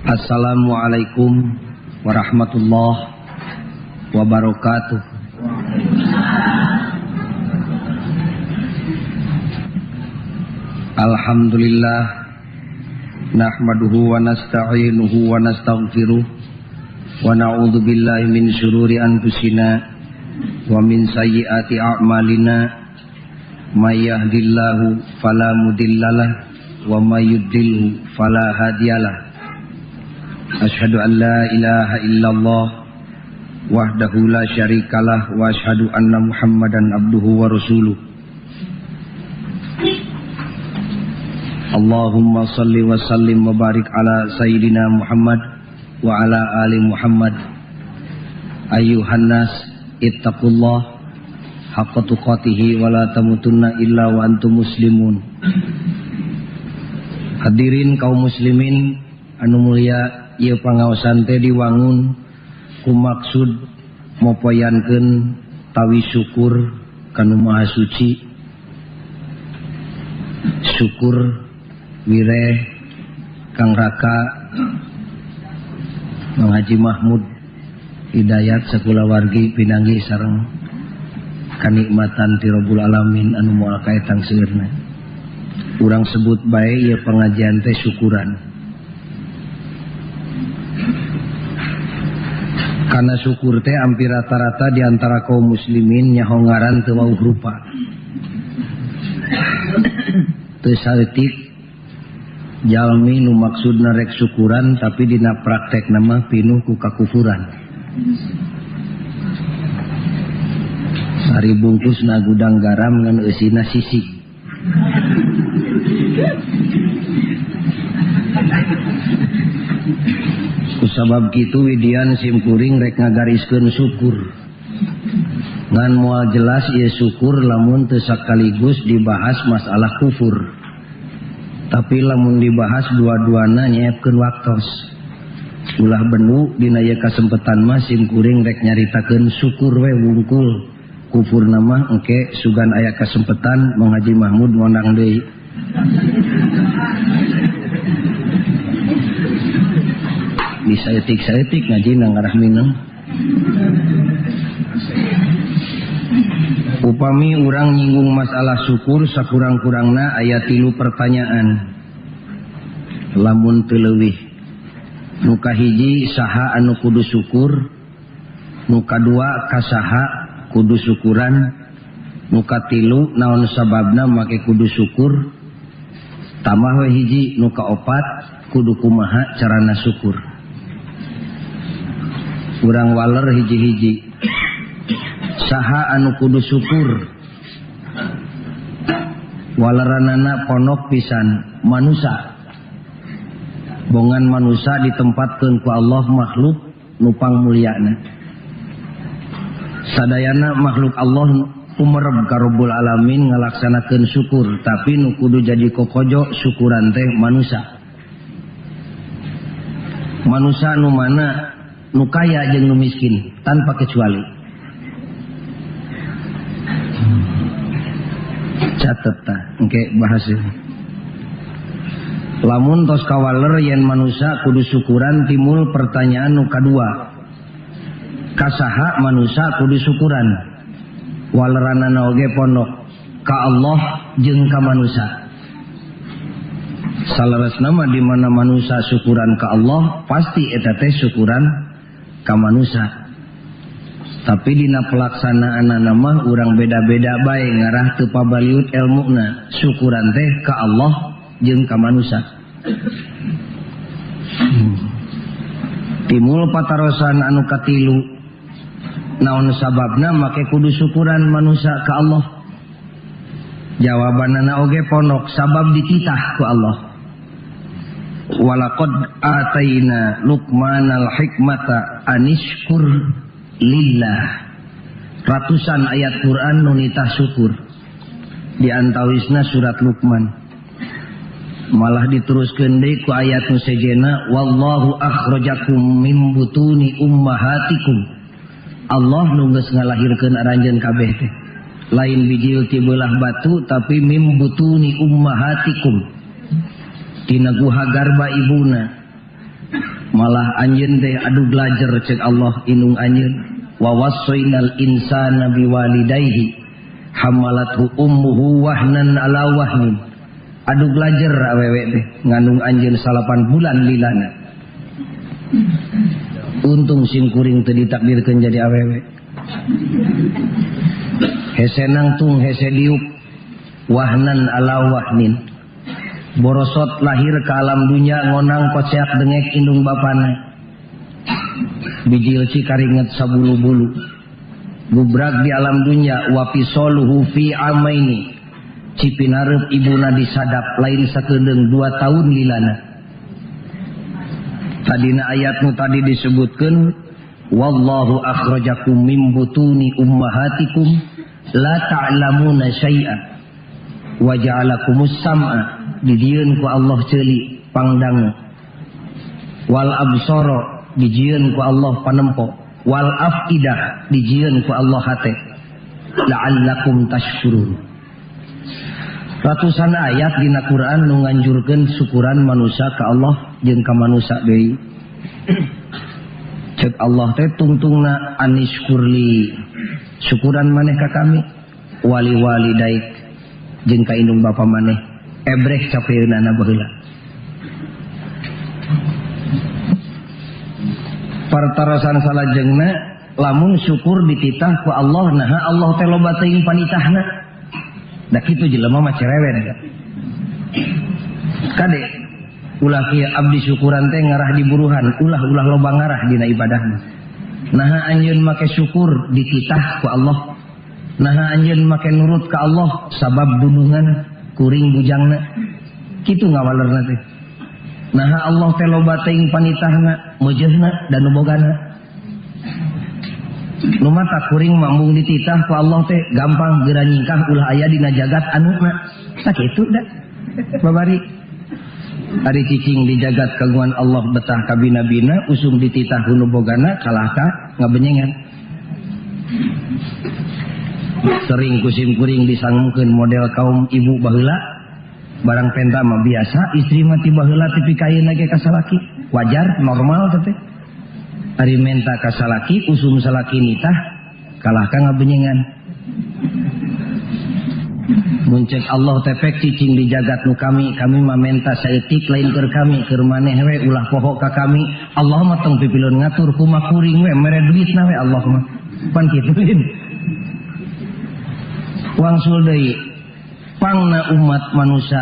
Assalamualaikum warahmatullahi wabarakatuh. Alhamdulillah nahmaduhu wa nasta'inuhu wa nastaghfiruh wa na'udzu billahi min syururi anfusina wa min sayyiati a'malina may yahdihillahu fala mudhillalah wa may yudlilhu fala hadiyalah. Asyhadu an la ilaha illallah wahdahu la syarikalah wa asyhadu anna Muhammadan abduhu wa rasuluh. Allahumma salli wa sallim wa barik ala sayyidina Muhammad wa ala ali Muhammad. Ayyuhan nas ittaqullah haqqa tuqatihi wa la tamutunna illa wa antum muslimun. Hadirin kaum muslimin anu mulia, ieu pangaosan teh diwangun ku maksud mopoyankeun tawi syukur kanu Maha Suci, syukur wireh Kang Raka Mang Haji Mahmud Hidayat sakulawargi pinanggih sareng kanikmatan ti Rabbul Alamin anu moal kaetang seueurna. Urang sebut bae ieu pengajian teh syukuran. Karena syukur teh hampir rata-rata di antara kaum muslimin nyaho ngaran teu wauh rupa. Teu saeutik jalmi nu maksudna rek syukuran tapi dina praktekna mah pinuh ku kakufuran. Sari bungkusna gudang garam ngan eusina sisik. Kusabab kitu widian simkuring rek ngagariskeun syukur. Ngan moal jelas ieu syukur lamun teu sakaligus dibahas masalah kufur. Tapi lamun dibahas dua-duana nyeepkeun waktos. Ulah benu dina ieu kasempetan mah simkuring rek nyaritakeun syukur we wungkul. Kufur nama engke sugan aya kasempetan Mang Haji Mahmud ngondang deui. Di saeutik-saeutik ngaji nang ngarah mineng. Upami urang nyinggung masalah syukur sakurang-kurangna aya 3 pertanyaan. Lamun teu leuwih. Nu kahiji saha anu kudu syukur, nu kadua kasaha kudu syukuran, nu katilu naon sababna make kudu syukur, tambah we hiji nu kaopat kudu kumaha carana syukur. Urang waler hiji-hiji. Saha anu kudu syukur? Waleranana ponok pisan manusa. Bongan manusa ditempatkeun ku Allah makhluk nu pangmulyana. Sadayana makhluk Allah umereb ka Rabbul Alamin ngalaksanakeun syukur, tapi nu kudu jadi kokojo syukuran teh manusa. Manusa nu mana? Nu kaya jeung nu miskin tanpa kecuali. Catet tah engke bahas ieu. Lamun tos kawaler yen manusa kudu syukuran timbul pertanyaan nu kadua. Kasaha manusa kudu syukuran? Waleranana oge pondok ka Allah jeung ka manusa. Saleresna mah di mana manusa syukuran ka Allah pasti eta teh syukuran ka manusa. Tapi dina pelaksanaanana mah urang beda-beda bae ngarah teu pabaliut elmuna. Syukuran teh ka Allah jeung ka manusa. Timul patarosan anu katilu, naon sababna make kudu syukuran manusa ka Allah? Jawabanana oge pondok, sabab dititah ku Allah. Walaqad ataina Luqmanal hikmata anishkur lillah. Ratusan ayat Quran nu nitah syukur. Di antawisna surat Luqman. Malah diteruskeun deui ku ayat nu sejenna, wallahu akhrajakum min butuni ummahatikum. Allah nu geus ngalahirkeun aranjeun kabeh teh. Lain bijil ti beulah batu tapi mim butuni ummahatikum. Tina guha garba ibuna. Malah anjeun teh adu belajar cek Allah indung anjeun. Wa wassaynal insana biwalidayhi hamalathu ummuhu wahnan ala wahnin. Adu belajar awewe teh ngandung anjeun 8 bulan lilana. Untung sim kuring teu ditakdirkeun jadi awewe. Hese nangtung hese diuk wahnan ala wahnin. Borosot lahir ke alam dunia ngonang koceak dengek indung bapana. Bijil cikaringet sabulu-bulu. Gubrak di alam dunia wapisoluhu fi amaini. Cipinareup ibuna disadap lain sakedeung 2 tahun lilana. Tadina ayat nu tadi disebutkeun wallahu akhrajakum mim butuni ummahatikum la ta'lamuna syai'a wa ja'alakumus sam'a. Dijieun ku Allah ceuli pangdangu, wal absara dijieun ku Allah panempo, wal afidah dijieun ku Allah hate, la'allakum tashkurun. Ratusan ayat dina Quran nu nganjurkeun syukuran manusia ka Allah jeung ka manusia deui. Cek Allah teh tungtungna anishkurli, syukuran maneh ka kami, wali walidaik jeung ka indung bapa maneh. Ebreh capeunana baheula. Partarasan salajengna lamun syukur dititah ku Allah, naha Allah teh loba teuing panitahna. Da kitu jelema mah cerewet da. Kade ulah kieu abdi syukuran teh ngarah di buruhan, ulah-ulah loba ngarah dina ibadahna. Naha anjeun make syukur dititah ku Allah. Naha anjeun make nurut ka Allah sabab dunungan kuring bujangna. Kitu ngawalerna teh. Naha Allah teh loba teuing panitahna, meujeuhna dan nu bogana. Nu mata kuring mambung dititah ku Allah teh gampang geura nyingkah ulah aya dina jagat anuna. Sakitu da. Babari ari cicing di jagat kagungan Allah betah kabina-bina, usum dititah ku nu bogana kalah ka ngabenyengan. Sering kusim kuring disangungkeun model kaum ibu baheula, barang penta mah biasa, istri mah ti baheula tepi ka ayeuna ge ka salaki, wajar normal teh. Ari menta ka salaki, usum salaki nitah kalah ka ngabenyengan. Mun cek Allah tepek cicing di jagat nu kami, kami mah menta saeutik lain keur kami, keur maneh we ulah poho ka kami. Allah mah tong pipilun ngatur kumaha kuring we mere duitna we Allah mah. Pan kituin. Wangsul deui pangna umat manusia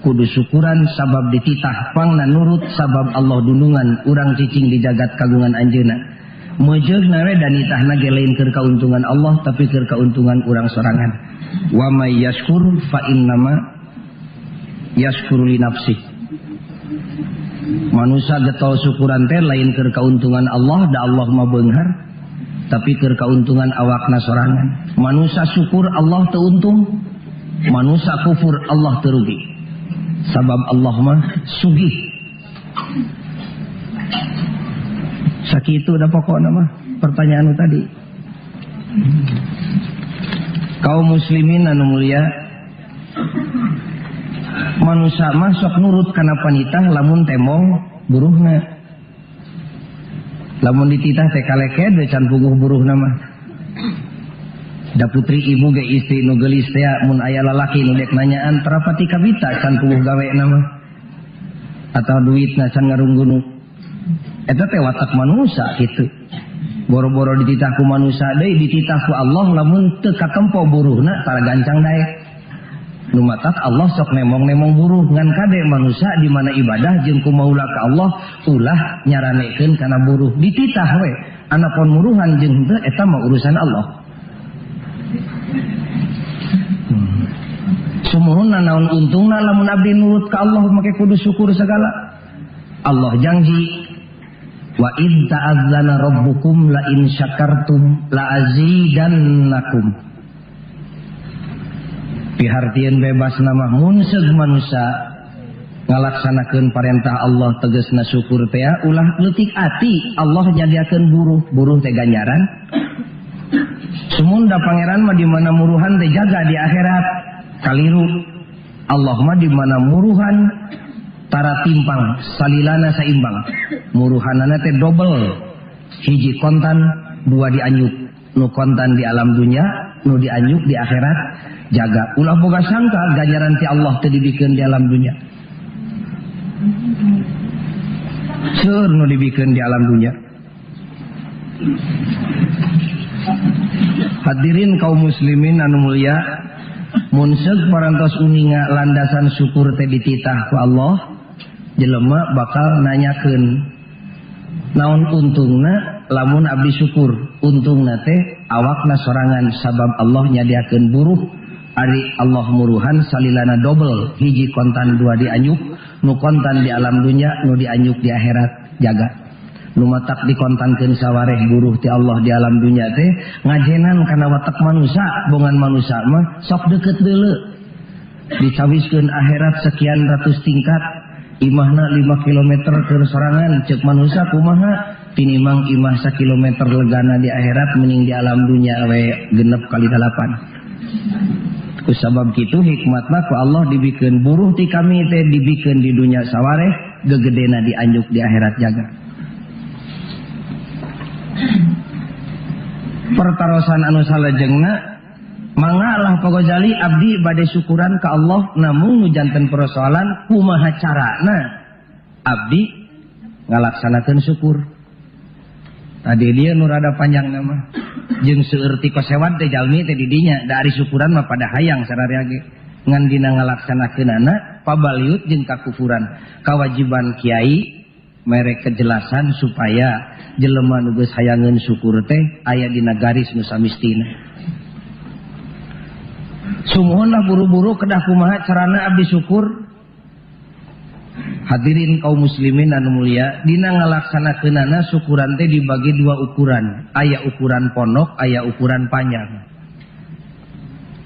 kudu syukuran sabab dititah, pangna nurut sabab Allah dunungan urang cicing di jagat kagungan anjeunna. Meujeuhna we dan nitahna ge lain keur kauntungan Allah tapi keur kauntungan urang sorangan. Wa may yashkur fa innama yashkuru li nafsih. Manusia getol syukuran teh lain keur kauntungan Allah, da Allah mah beunghar, tapi keur kauntungan awakna sorangan. Manusia syukur Allah teu untung, manusia kufur Allah teu rugi. Sabab Allah mah sugih. Sakitu da pokokna mah pertanyaan tadi. Kaum muslimin anu mulia, manusia mah sok nurut kana panitah lamun temong buruhna. Lamun dititah teh kaleked we can puguh buruhna mah. Da putri ibu ge istri nu geulis teh mun aya lalaki nu dek nanyaan terapati kabita can puguh gawena mah. Atau duitna can ngarunggunuk. Eta teh watak manusia kitu. Boro-boro dititah ku manusia deui dititah ku Allah lamun teu katempo buruhna tara gancang daek. Nu matak Allah sok nemong-nemong buruh ngan kade manusia di mana ibadah jeung kumaula ka Allah ulah nyaranekeun kana buruh dititah we. Anapun muruhan jeung henteu eta mah urusan Allah. Sumuhunna naon untungna lamun abdi nurut ka Allah make kudu syukur segala. Allah janji wa in ta'azzana rabbukum la in syakartum la azidannakum. Pihartieun bebas nama mun seug manusia ngalaksanakeun parentah Allah tegasna syukur teh ulah leutik ati Allah nyadiakeun buruh, buruh teh ganjaran. Sumunda pangeran mah di mana muruhan teh jaga di akhirat kaliru. Allah mah di mana muruhan Tara timpang salilana saimbang. Muruhanana teh dobel. Hiji kontan, dua dianjuk. Nu kontan di alam dunya, nu dianjuk di akhirat. Jaga ulah boga sangka ganjaran ti Allah teu dibikeun di alam dunya. Seur nu dibikeun di alam dunya. Hadirin kaum muslimin anu mulia, mun seug parantos uninga landasan syukur teh dititah ku Allah, jelema bakal nanyakeun naon untungna lamun abdi syukur. Untungna teh awakna sorangan sabab Allah nyadiakeun buruh. Ari Allah muruhan salilana dobel, hiji kontan dua dianjuk, nu kontan di alam dunya, nu dianjuk di akhirat. Jaga nu matak dikontankeun sawareh buruh ti Allah di alam dunya teh ngajenan kana watak manusa, bongan manusa mah sok deukeut deuleu. Dicawiskeun akhirat sekian ratus tingkat, imahna 5 kilometer keur sorangan, ceuk manusa kumaha tinimang imah sakilometer legana di akhirat mending di alam dunya we genep kali 8. Kusabab kitu hikmatna ku Allah dibikeun buruh ti kami teh dibikeun di dunya sawareh gegedena dianjuk di akhirat. Jaga pertarosan anu salajengna mangga lah Pak Gozali abdi bade syukuran ka Allah, namun nu janten persoalan kumaha carana abdi ngalaksanakeun syukur. Tadi dia nu rada panjang nama jeung seueur ti kosewat teh jalmi teh di dinya da ari syukuran mah pada hayang sararea ge ngan dina ngalaksanakeunana pabaliut jeung kakufuran. Kawajiban kiai mere kejelasan supaya jelema nu geus hayangeun syukur teh aya dina garis nu samistina. Sumuhunlah buru-buru kedah kumaha carana abdi syukur. Hadirin kaum muslimin anu mulia, dina ngalaksanakeunana syukuran teh dibagi dua ukuran, aya ukuran pondok, aya ukuran panjang.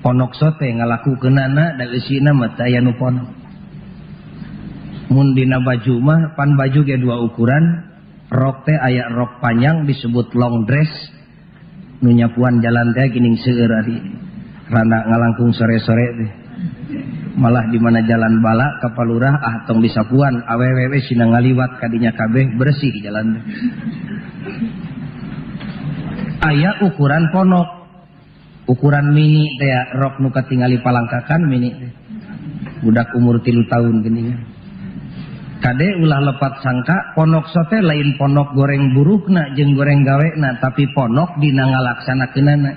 Pondok sote ngalakukeunana da eusina mah teu aya nu pondok. Mun dina baju mah pan baju ge dua ukuran, rok teh aya rok panjang disebut long dress, nu nyapuan jalan teh geuning seueur ari randa ngalangkung sore-sore teh. Malah di mana jalan bala ka palurah ah tong disapuan awewe sina ngaliwat kadinya kabeh bersih jalan teh. Aya ukuran ponok, ukuran mini teh rok nu katingali palangkakan mini teh. Budak umur 3 tahun geuningan. Kade ulah lepat sangka ponok sote lain ponok goreng burukna jeung goreng gawena, tapi ponok dina ngalaksanakeunana.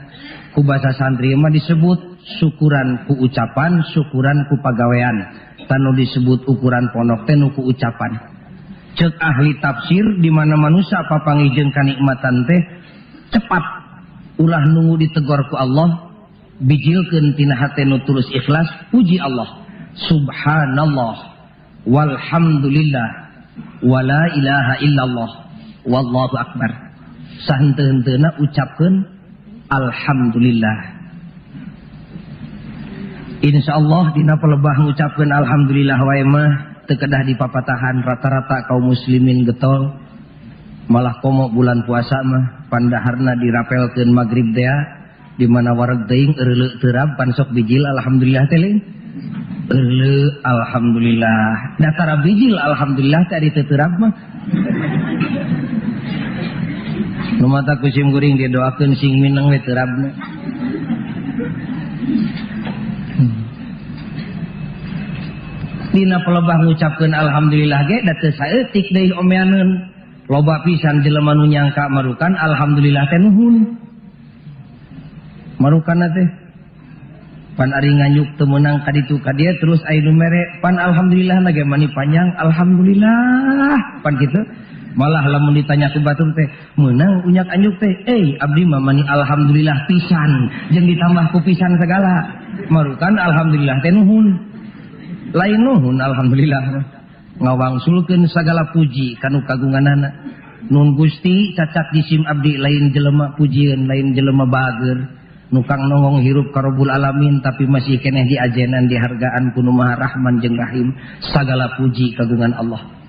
Ku basa santri mah disebut syukuran ku ucapan, syukuran ku pagawean. Tanu disebut ukuran ponok teh nu ku ucapan. Ceuk ahli tafsir di mana manusia papanggih jeung kanikmatan teh cepat ulah nunggu ditegor ku Allah, bijilkeun tina hate nu tulus ikhlas, puji Allah. Subhanallah walhamdulillah wala ilaha illallah wallahu akbar. Sahenteu-henteuna ucapkeun alhamdulillah. Insyaallah dina pelebah ngucapkeun alhamdulillah wae mah teu kedah dipapatahan rata-rata kaum muslimin getol. Malah komo bulan puasa mah pandaharna dirapelkeun magrib tea di mana wareg teuing eureuleuh teu pan sok bijil alhamdulillah teh leung. Eureuleuh alhamdulillah. Datara bijil alhamdulillah teh ari teu terap mah. Nu mata ku sim kuring didoakeun sing mineng we terapna. Dina pelebah ngucapkeun alhamdulillah ge da teu saeutik deui omeaneun. Loba pisan jelema nu nyangka marukan alhamdulillah teh nuhun. Marukanna teh pan ari nganyuk teu meunang ka ditu ka dieu terus aya nu mere pan alhamdulillah na ge mani panjang alhamdulillah pan kitu. Malah lamun ditanya ku batur teh meunang unyak anjuk teh abdi mah mani alhamdulillah pisan jeung ditambah ku pisan segala. Marukan alhamdulillah teh nuhun. Lain nuhun alhamdulillah ngawangsulkeun sagala puji kanu kagunganana. Nun Gusti cacat jisim abdi lain jelema pujieun lain jelema bager nukang nongong hirup ka Rabbul Alamin tapi masih keneh diajenan dihargaan ku Nu Maha Rahman jeung Rahim. Sagala puji kagungan Allah.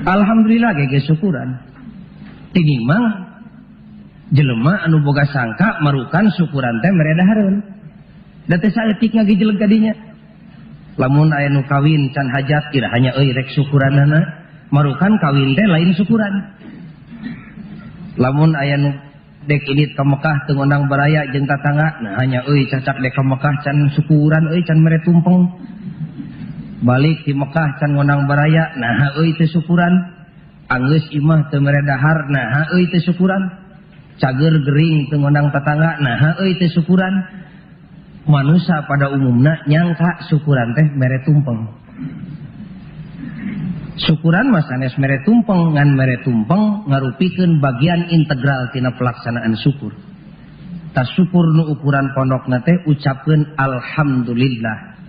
Alhamdulillah ge syukuran. Tinimang jelema anu boga sangka marukan syukuran teh mere dahareun. Da teh saeutik ngagijeleg ka dinya. Lamun aya nu kawin can hajat kira hanya euy rek syukuranana, marukan kawin teh lain syukuran. Lamun aya nu dek indit ka Mekah teu ngondang baraya jeung tatangga, nah hanya euy cacak dek ka Mekah can syukuran euy can mere tumpeng. Balik di Mekah can ngondang baraya, nah euy teu syukuran. Anggeus imah teu mere dahar, nah euy teu syukuran. Cager gering teu ngondang tatangga, nah euy teu syukuran. Manusia pada umumna nyangka syukuran teh mere tumpeng. Syukuran mah sanes mere tumpeng, ngan mere tumpeng ngarupikeun bagian integral tina pelaksanaan syukur. Tas syukur nu ukuran pondokna teh ucapkeun alhamdulillah.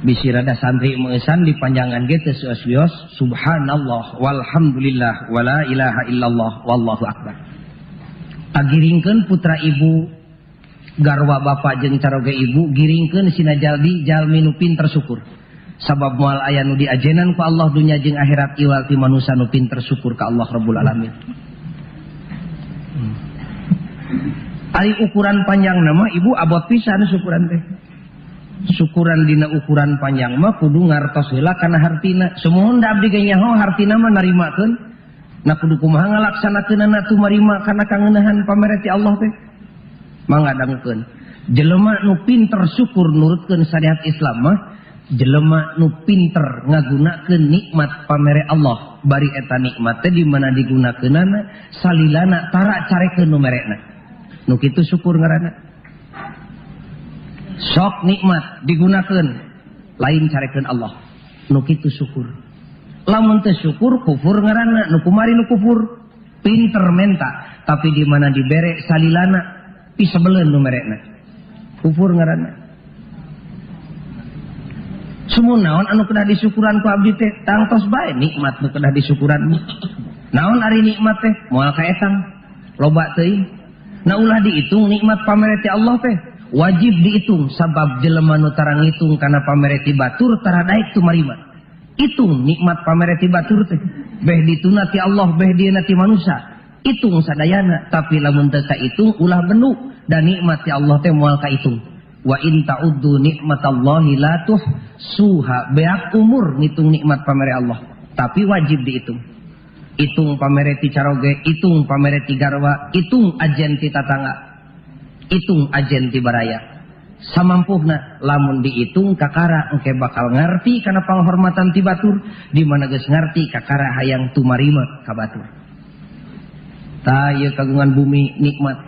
Bisi rada santri meusan dipanjangan ge teu seueus-wios subhanallah walhamdulillah wala ilaha illallah wallahu akbar. Tagiringkeun putra ibu garwa bapak jeung caroge ibu giringkeun sina jaldi jalmi nu pinter syukur. Sabab moal aya nu diajenan ku Allah dunya jeung akhirat iwal ti manusa nu pinter syukur ka Allah Rabbul Alamin. Ari ukuran panjang nama ibu abot pisan syukuran teh. Syukuran dina ukuran panjang mah kudu ngartos heula kana hartina. Sumuhun da abdi ge nyaho hartina mah narimakeun. Na kudu kumaha ngalaksanakeunana tumarima kana kangeunahan pamere ti Allah teh. Mangga dangukeun. Jelema nu pinter syukur nurutkeun syariat Islam mah jelema nu pinter ngagunakeun nikmat pamere Allah, bari eta nikmat teh di mana digunakeunana salilana tara carekeun nu merena. Nu kitu syukur ngaranna. Sok nikmat digunakeun lain carekeun Allah. Nu kitu syukur. Lamun teu syukur kufur ngaranna, nu kumari nu kufur. Pinter menta tapi di mana dibere salilana pisebeleun nu merena. Kufur ngaranna. Sumun naon anu kedah disyukuran ku abdi teh tangtos bae nikmat nu kedah disyukuran. Naon ari nikmat teh moal kaetang loba teuing. Na ulah dihitung nikmat pamere ti Allah teh wajib dihitung sabab jelema nu tara ngitung kana pamere ti batur tara daek tumarima. Hitung nikmat pamere ti batur teh beh dituna ti Allah beh dieuna ti manusia. Hitung sadayana tapi lamun teu kahitung ulah bendu dan nikmat ti Allah teh moal kahitung. Wa in ta'uddu nikmatallahi la tuhsuha, beak umur ngitung nikmat pamere Allah tapi wajib dihitung. Hitung pamere ti caroge, hitung pamere ti garwa, hitung ajen ti tatangga, hitung ajen ti baraya. Samampuhna lamun dihitung kakara engke bakal ngarti kana panghormatan ti batur, di mana geus ngarti kakara hayang tumarima ka batur. Ta ieu kagungan bumi nikmat.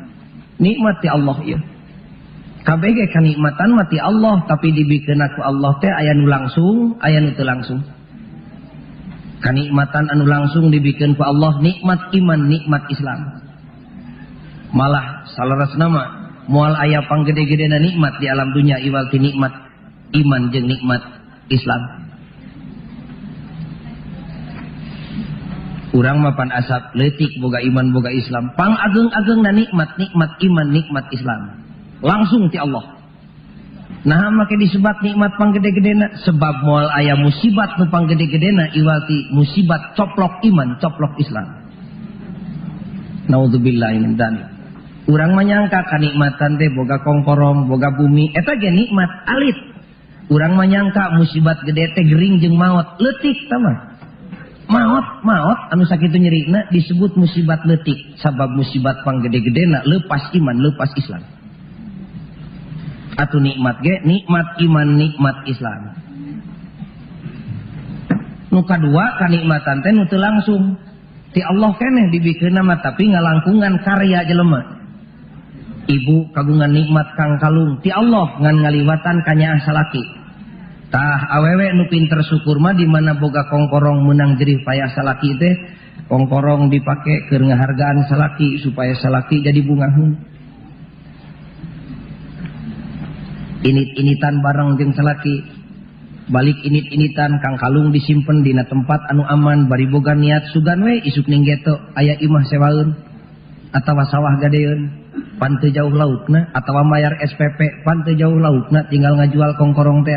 Nikmat ti Allah ieu. Kabeh ge kanikmatan mah ti Allah tapi dibikeun ku Allah teh aya nu langsung, aya nu teu langsung. Kanikmatan anu langsung dibikeun ku Allah nikmat iman, nikmat Islam. Malah saleresna mah moal aya panggede-gedena nikmat di alam dunia iwal ti nikmat iman jeung nikmat Islam. Urang mah pan asap leutik boga iman boga Islam, pang ageung-ageungna nikmat, nikmat iman, nikmat Islam. Langsung ti Allah. Nah make disebat nikmat panggede-gedena sebab moal aya musibat nu panggede-gedena iwal ti musibat coplok iman, coplok Islam. Naudzubillah min dzalik. Urang manyangka kanikmatan teh boga kongkorong, boga bumi, eta ge nikmat alit. Urang manyangka musibat gede teh gering jeung maot, leutik tah mah. Maot, maot anu sakitu nyerina disebut musibat leutik sabab musibat panggede-gedena leupas iman, leupas Islam. Atuh nikmat ge nikmat iman, nikmat Islam. Nu kadua kanikmatan teh nu teu langsung ti Allah keneh dibikeunna mah tapi ngalangkungan karya jelema. Ibu kagungan nikmat kang kalung ti Allah ngan ngaliwatan kanyaah salaki. Tah awewe nu pinter syukur mah di mana boga kongkorong meunang jerih payah salaki teh, kongkorong dipake keur ngahargaan salaki supaya salaki jadi bungahun. Init-initan bareng jeung salaki, balik init-initan kang kalung disimpen dina tempat anu aman bari boga niat sugan we isuk ning geto aya imah sewaeun atawa sawah gadeun pan teu jauh lautna atawa mayar SPP pan teu jauh lautna tinggal ngajual kongkorong teh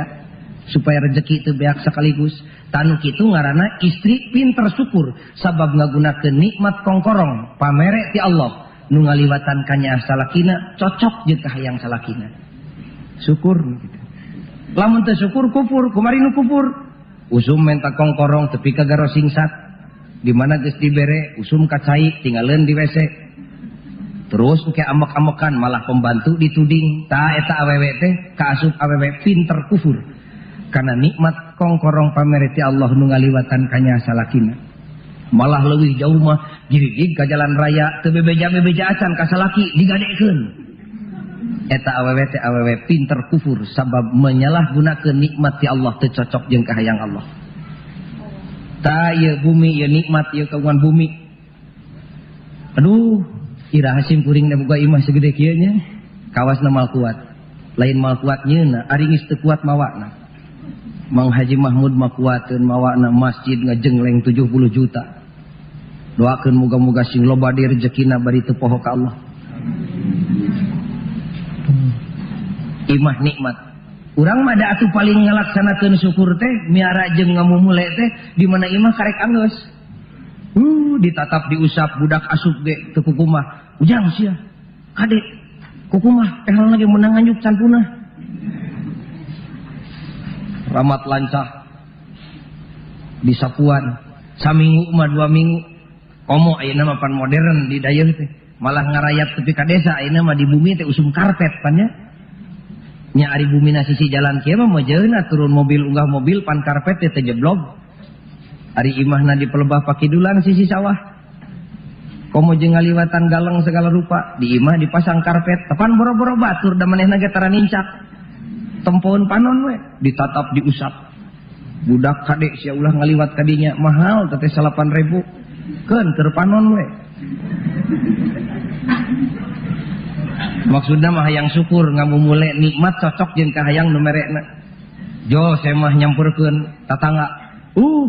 supaya rezeki teu beak sekaligus. Tanu kitu ngaranna istri pinter syukur sabab ngagunakeun nikmat kongkorong pamere ti Allah nu ngaliwatan kanyaah salakina cocok jeung kahayang salakina. Syukur gitu. Lamun teu syukur kufur, kumari nu kufur. Usum menta kongkorong tepi ka garo singsat. Di mana geus dibere usum ka cai tinggaleun di WC. Terus engke ambek-ambekan malah pembantu dituding. Tah eta awewe teh kaasup awewe pinter kufur. Karena nikmat kongkorong pamere ti Allah nu ngaliwatan kanya salakina. Malah leuwih jauh mah giridig ka jalan raya teu bebeja-bebeja acan ka salaki digadekeun. Eta awewe teh awewe pinter kufur sabab menyalahgunakeun nikmat ti Allah teu cocok jeung kahayang Allah. Ta ieu bumi ieu nikmat ieu kagungan bumi. Aduh, iraha sim kuring da boga imah segede kieu nya. Kawasna mal kuat. Lain mal kuat nyeuna, ari geus teu kuat mawana. Mang Haji Mahmud mah kuateun mawana masjid ngajengleng 70 juta. Doakeun moga-moga sing loba di rezekina bari teu poho ka Allah. Imah nikmat. Urang mah da atuh paling ngalaksanakeun syukur teh miara jeung ngamumule teh di mana imah karek anggeus. Ditatap diusap budak asup ge teu kukumah. Ujang sia. Kade kukumah teh lagi menang nganjuk can punah. Ramat lancah disapuan saminggu mah 2 minggu. Komo ayeuna mah pan modern di dayeuh teh. Malah ngarayap tepi ka desa ayeuna mah di bumi teh usum karpet pan nya. Nya ari bumina sisi jalan kieu mah mojeuna turun mobil unggah mobil pan karpet teh teu jeblog. Ari imahna di pelebah pakidulan sisi sawah. Komo jeung ngaliwatan galeng segala rupa di imah dipasang karpet tepan boro-boro batur da manehna ge tara nincak. Tempoeun panon we ditatap diusap. Budak kade sia ulah ngaliwat ka dinya mahal teh 8.000. Keun keur panon we. Maksudna mah hayang syukur ngamumule nikmat cocok jeung kahayang nu merekna. Jo saya mah nyampurkeun tatangga.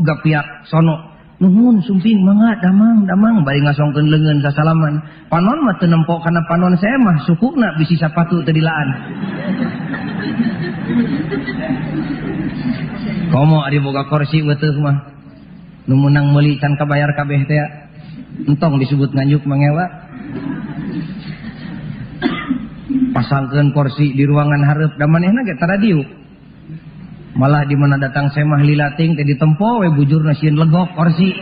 Gapiak sono. Nuhun sumping mangga damang damang bari ngasongkeun leungeun sasalaman. Panon mah teu nempo kana panon saya mah sukuna bisi sapatu teu dilaan. Komo ari boga kursi weteuh mah. Nu meunang meuli can kabayar kabeh teh. Entong disebut nganjuk mangewa. Pasangkeun kursi di ruangan hareup da manehna ge tara diuk. Malah di mana datang semah lilating teh ditempo we bujurna sieun legok kursi.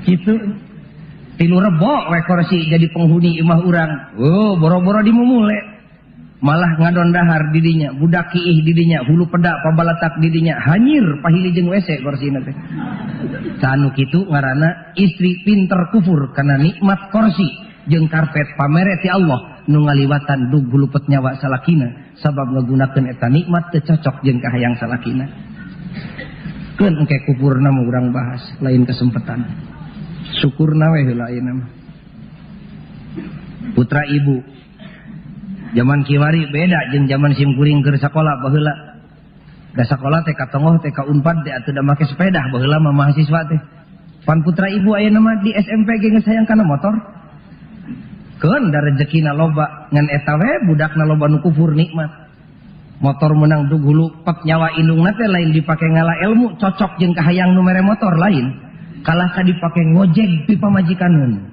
Kitu. Tilu rebo we kursi jadi penghuni imah urang. Oh, boro-boro dimumule. Malah ngadon dahar didinya, budak kiih didinya, hulu pedak pabalatak didinya, hanyir pahili jeung WC kursina teh. Canu kitu ngaranna istri pinter kufur karena nikmat kursi jeung karpet pamere ti Allah nu ngaliwatan dug hulupet nyawa salakina sabab ngagunakeun eta nikmat teu cocok jeung kahayang salakina. Keun engke kufurna mah urang bahas lain kesempatan. Syukurna we heula ayeuna mah. Putra ibu zaman kiwari beda jeung zaman sim kuring keur sakola baheula. Da sakola teh ka tonggoh teh ka Unpad teh atuh da make sepeda baheula mah mahasiswa teh. Pan putra ibu ayeuna mah di SMP ge geus hayang kana motor. Keun da rezekina loba ngan eta we budakna loba nu kufur nikmat. Motor menang dug hulu pek nyawa indungna teh lain dipake ngala ilmu cocok jeung kahayang nu mere motor lain. Kalah ka dipake ngojek pi pamajikaneun.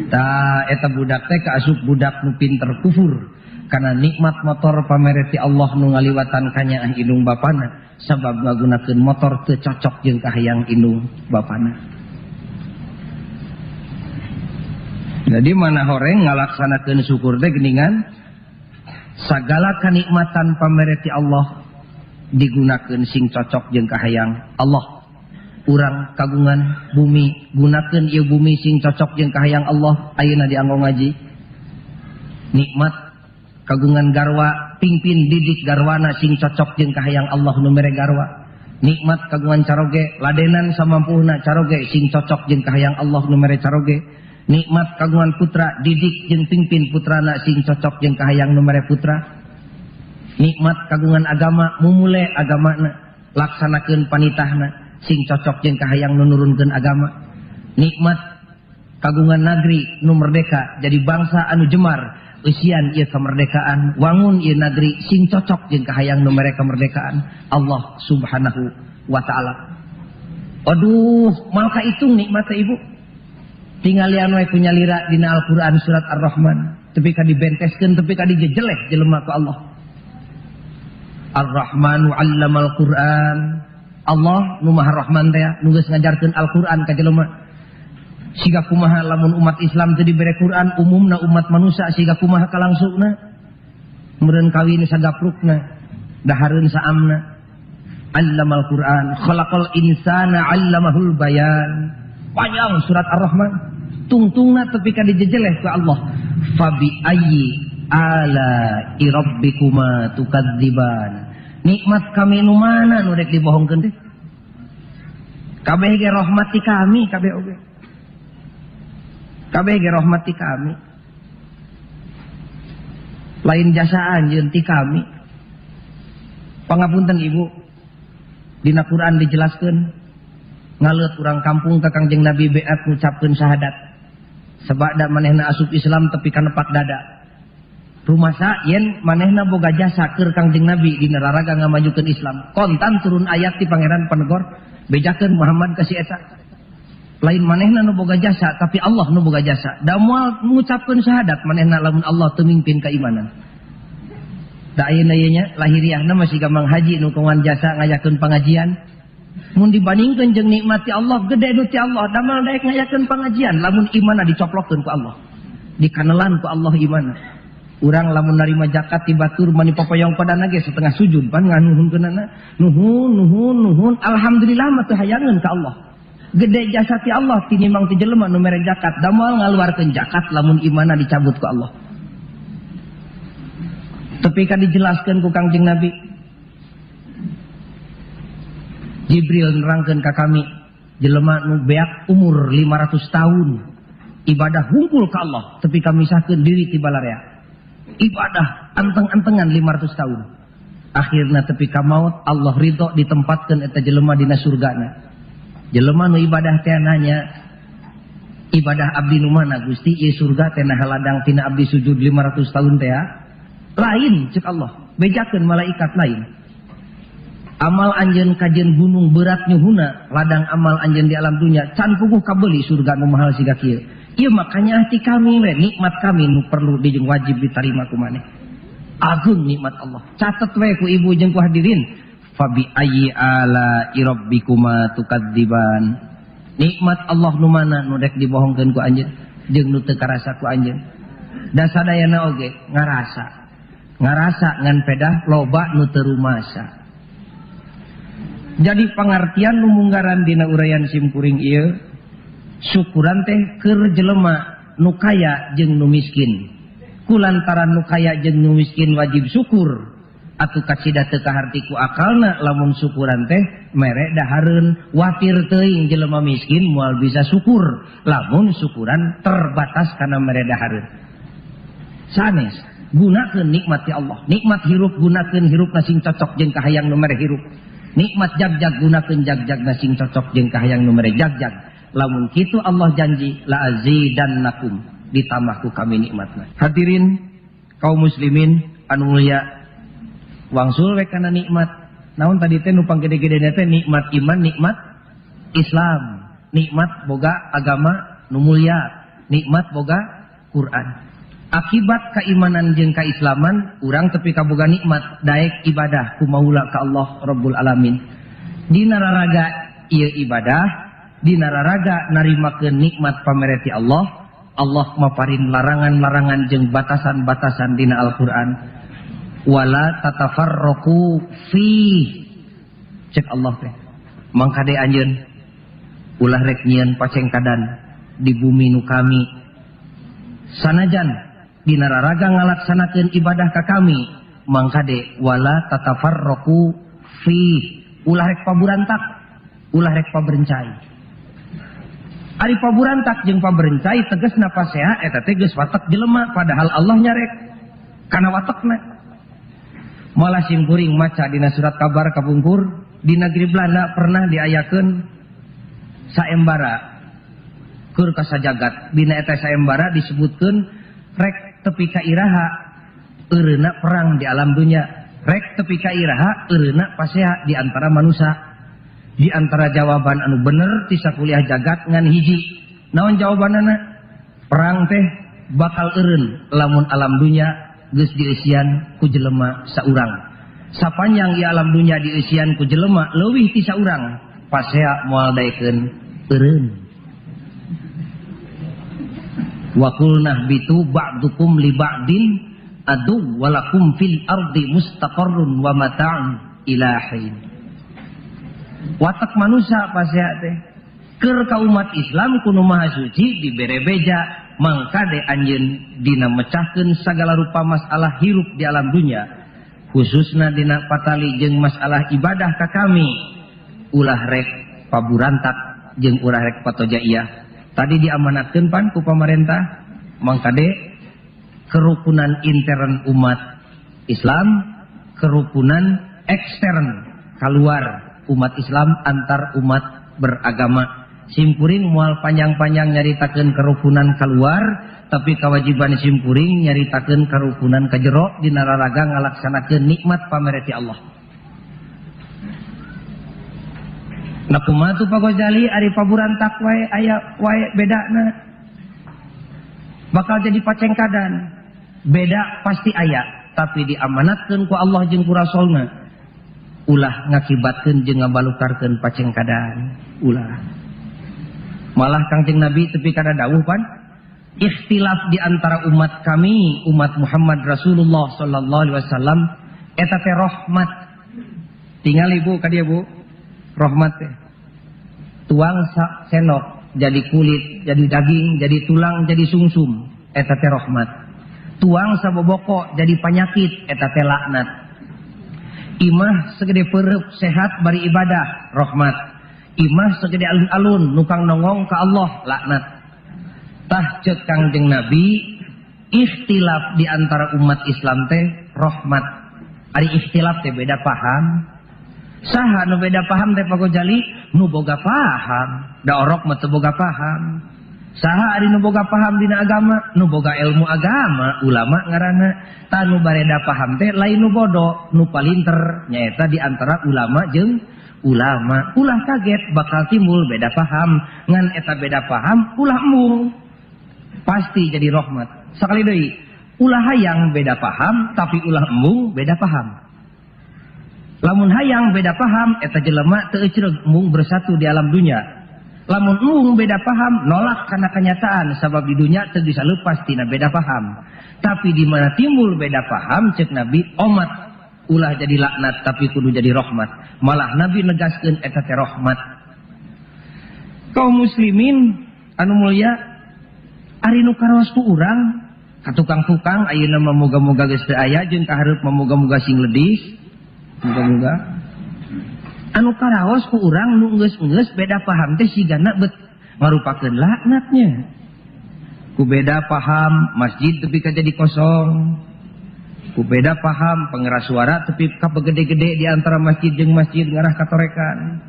Ta eta budak teh kaasup budak nu pinter kufur karena nikmat motor pamere ti Allah nu ngaliwatan kanyaah indung bapana sabab ngagunakeun motor teu cocok jeung kahayang indung bapana. Jadi mana horeng ngalaksanakeun syukur teh geuningan sagala kanikmatan pamere ti Allah digunakeun sing cocok jeung kahayang Allah. Urang kagungan bumi gunakeun ieu bumi sing cocok jeung kahayang Allah ayeuna dianggo ngaji. Nikmat kagungan garwa pingpin didik garwana sing cocok jeung kahayang Allah nu mere garwa. Nikmat kagungan caroge ladenan samampuhna caroge sing cocok jeung kahayang Allah nu mere caroge. Nikmat kagungan putra didik jeung pingpin putrana sing cocok jeung kahayang nu mere putra. Nikmat kagungan agama mumule agamana laksanakeun panitahna sing cocok jeung kahayang nu nurunkeun agama. Nikmat kagungan nagri nu merdeka jadi bangsa anu jemar eusian ieu kemerdekaan wangun ieu nagri sing cocok jeung kahayang nu mere kemerdekaan Allah Subhanahu wa taala. Aduh, malka hitung nikmat teh ibu. Tinggalian we ku nyalira dina Al-Qur'an surat Ar-Rahman. Tepi ka dibenteskeun, tepi ka dijejeleh jelema ku Allah. Ar-Rahmanu 'allamal Qur'an. Allah nu Maha Rahman teh nu geus ngajarkeun Al-Qur'an ka jelema. Siga kumaha lamun umat Islam teu dibere Qur'an, umumna umat manusia siga kumaha kalangsungna. Meureun kawin sagaprukna, dahareun saamna. Allamal Qur'an, khalaqal insana 'allamahul bayan. Panjang surat Ar-Rahman. Tungtungna tepi ka dijejeleh ku Allah. Fabi ayyi ala rabbikuma tukadziban. Nikmat kami nu mana nu rek dibohongkeun teh? Kabeh ge rahmat ti kami, kabeh oge. Kabeh ge rahmat ti kami. Lain jasa anjeun ti kami. Pangapunten ibu, dina Quran dijelaskeun ngaleut urang kampung ka Kangjeng Nabi beat ngucapkeun syahadat. Sabada manehna asup Islam tepi ka nepak dada. Rumasa yen manehna boga jasa keur Kangjeng Nabi dina raraga ngamajukeun Islam. Kontan turun ayat ti Pangeran Panegor bejakeun Muhammad ka si eta. Lain manehna nu boga jasa tapi Allah nu boga jasa. Da moal ngucapkeun syahadat manehna lamun Allah teu mingpin keimanan. Da ayeuna ieu nya lahiriahna masih gampang haji nu kawan jasa ngayakeun pangajian. Mun dibandingkeun jeung nikmat ti Allah gede nu ti Allah, damal daek ngayakeun pangajian lamun imanna dicoplokkeun ku Allah. Dikanelan ku Allah imanna. Urang lamun narima zakat ti batur mani popoyong padana ge setengah sujud pan nganuhunkeunana. Nuhun nuhun nuhun alhamdulillah mah teu hayangeun ka Allah. Gede jasa ti Allah tinimbang ti jelema nu mere zakat, da moal ngaluarkeun zakat lamun imanna dicabut ku Allah. Tapi kan dijelaskeun ku Kangjeng Nabi. Jibril nerangkeun ka kami jelema nu beak umur 500 tahun ibadah hungkul ka Allah tapi kami misahkeun diri ti balarea. Ibadah anteng-antengan 500 tahun. Akhirna tepi ka maut Allah ridho ditempatkeun eta jelema dina surgana. Jelema nu ibadah teh nanya, ibadah abdi nu mana Gusti? Ieu surga teh nah ladang tina abdi sujud 500 tahun teh. Lain cek Allah, bejakeun malaikat lain. Amal anjeun kajeun gunung berat nyuhuna, ladang amal anjeun di alam dunia can puguh kabeli surga nu mahal siga kieu. Ieu makanya hati kami we, nikmat kami nu perlu dijung wajib diterima ku maneh. Agung nikmat Allah. Catet we ku ibu jeung ku hadirin. Fabi ayyi ala rabbikuma tukadziban. Nikmat Allah nu mana nu rek dibohongkeun ku anjeun jeung nu teu karasa ku anjeun. Da sadayana oge ngarasa. Ngarasa ngan pedah loba nu teu rumasa. Jadi pangartian nu munggaran dina uraian simkuring ieu syukuran teh keur jelema nu kaya jeung nu miskin. Kulantaran nu kaya jeung nu miskin wajib syukur atuh kacida teu kaharti ku akalna lamun syukuran teh mere dahareun watir teuing jelema miskin moal bisa syukur lamun syukuran terbatas kana mere dahareun. Sanes gunakeun nikmat ti Allah, nikmat hirup gunakeun hirup sing cocok jeung kahayang nu mere hirup. Nikmat jagjag gunakeun jagjag sing cocok jeung kahayang nu mere jagjag. Lamun kitu Allah janji la azidannakum, ditambah ku kami nikmatna. Hadirin kaum muslimin anu mulia, wangsul we kana nikmat. Naon tadi teh nu panggede-gedena teh nikmat iman, nikmat Islam, nikmat boga agama nu mulia, nikmat boga Quran. Akibat keimanan jeung keislaman, urang tepi kaboga nikmat daek ibadah ku maula ka Allah Rabbul Alamin. Dina raraga ieu ibadah, dina raraga narimakeun nikmat pamere ti Allah, Allah maparin larangan-larangan jeung batasan-batasan dina Al-Qur'an. Wala tatafarraqu fi, cek Allah teh. Mangkade anjeun ulah rek nyieun pacengkadan di bumi nu kami. Sanajan dina raraga ngalaksanakeun ibadah ka kami, mangkade wala tatafarraqu fi, ulah rek paburantak, ulah rek paberencai. Ari paburantak jeung paberencai tegasna pasea eta teh geus watek jelema, padahal Allah nyarek kana watekna. Malah simkuring maca dina surat kabar kapungkur di negeri Belanda pernah diayakeun saembara keur ka sajagat. Dina eta saembara disebutkeun rek tepi ka iraha eureuna perang di alam dunia, rek tepi ka iraha eureuna pasea di antara manusia. Di antara jawaban anu bener ti sakuliah jagat ngan hiji. Naon jawabanana? Perang teh bakal eureun lamun alam dunya geus dieusian ku jelema saurang. Sapanjang ieu alam dunya dieusian ku jelema leuwih ti saurang, pasea moal daekeun eureun. Wa qulna bitu ba'dukum li ba'din adu walakum fil ardi mustaqarrun wa mata'un ila hin. Watak manusia pasea teh keur ka umat Islam kuno maha suci dibere beja mangkade anjeun dina mecahkeun sagala rupa masalah hirup di alam dunya, khususna dina patali jeung masalah ibadah ka kami, ulah rek paburantak jeung ulah rek patojaiyah. Tadi diamanatkeun pan ku pamarentah mangkade kerukunan intern umat Islam, kerukunan ekstern keluar umat Islam antar umat beragama. Simkuring moal panjang-panjang nyaritakeun kerukunan keluar, tapi kewajiban simkuring nyaritakeun kerukunan ka jero dina raraga ngalaksanakeun nikmat pamereti Allah. Nah kumaha tuh Pak Ghazali ari paburantak wae aya wae bedana. Bakal jadi pacengkadan. Beda pasti aya, tapi diamanatkeun ku Allah jeung ku Rasulna. Ulah ngakibatkeun jeung ngabalukarkeun pacengkadan, ulah. Malah Kangjeng Nabi tepi kana dawuh pan, ikhtilaf di antara umat kami, umat Muhammad Rasulullah sallallahu alaihi wasallam eta teh rahmat. Tinggal ibu ka dieu Bu, rahmat teh. Tuang senok jadi kulit, jadi daging, jadi tulang, jadi sungsum, eta teh rahmat. Tuang saboboko jadi penyakit, eta teh laknat. Imah segede perep sehat bari ibadah, rahmat. Imah segede alun-alun nukang nongong ka Allah, laknat. Tah ceuk Kangjeng Nabi, ikhtilaf di antara umat Islam teh rahmat. Ari ikhtilaf teh beda paham. Saha nu beda paham teh Pak Ghazali? Nu boga paham. Da orok mah teu boga paham. Saha ari nu boga paham dina agama? Nu boga ilmu agama, ulama ngaranna. Tah nu bareda paham teh lain nu bodoh, nu palinter nyaeta di antara ulama jeung ulama. Ulah kaget bakal timbul beda paham, ngan eta beda paham ulah embung. Pasti jadi rahmat. Sakali deui, ulah hayang beda paham tapi ulah embung beda paham. Lamun hayang beda paham eta jelema teu ecreug embung bersatu di alam dunya. Lamun embung beda paham nolak kana kenyataan sabab di dunya teu bisa lepas tina beda paham. Tapi di mana timbul beda paham ceuk Nabi omat ulah jadi laknat tapi kudu jadi rahmat. Malah Nabi negaskeun eta teh rahmat. Kaum muslimin anu mulia, ari nu karaos ku urang ka tukang-tukang ayeuna mah moga-moga geus teu aya jeung ka hareup mah moga-moga sing ledis. Moga-moga anu karaos ku urang nu geus-geus beda paham teh sigana bet ngarupakeun laknatnya. Ku beda paham masjid tepi ka jadi kosong. Ku beda paham pengeras suara tepi ka begede-gede di antara masjid jeung masjid ngarah katorekan.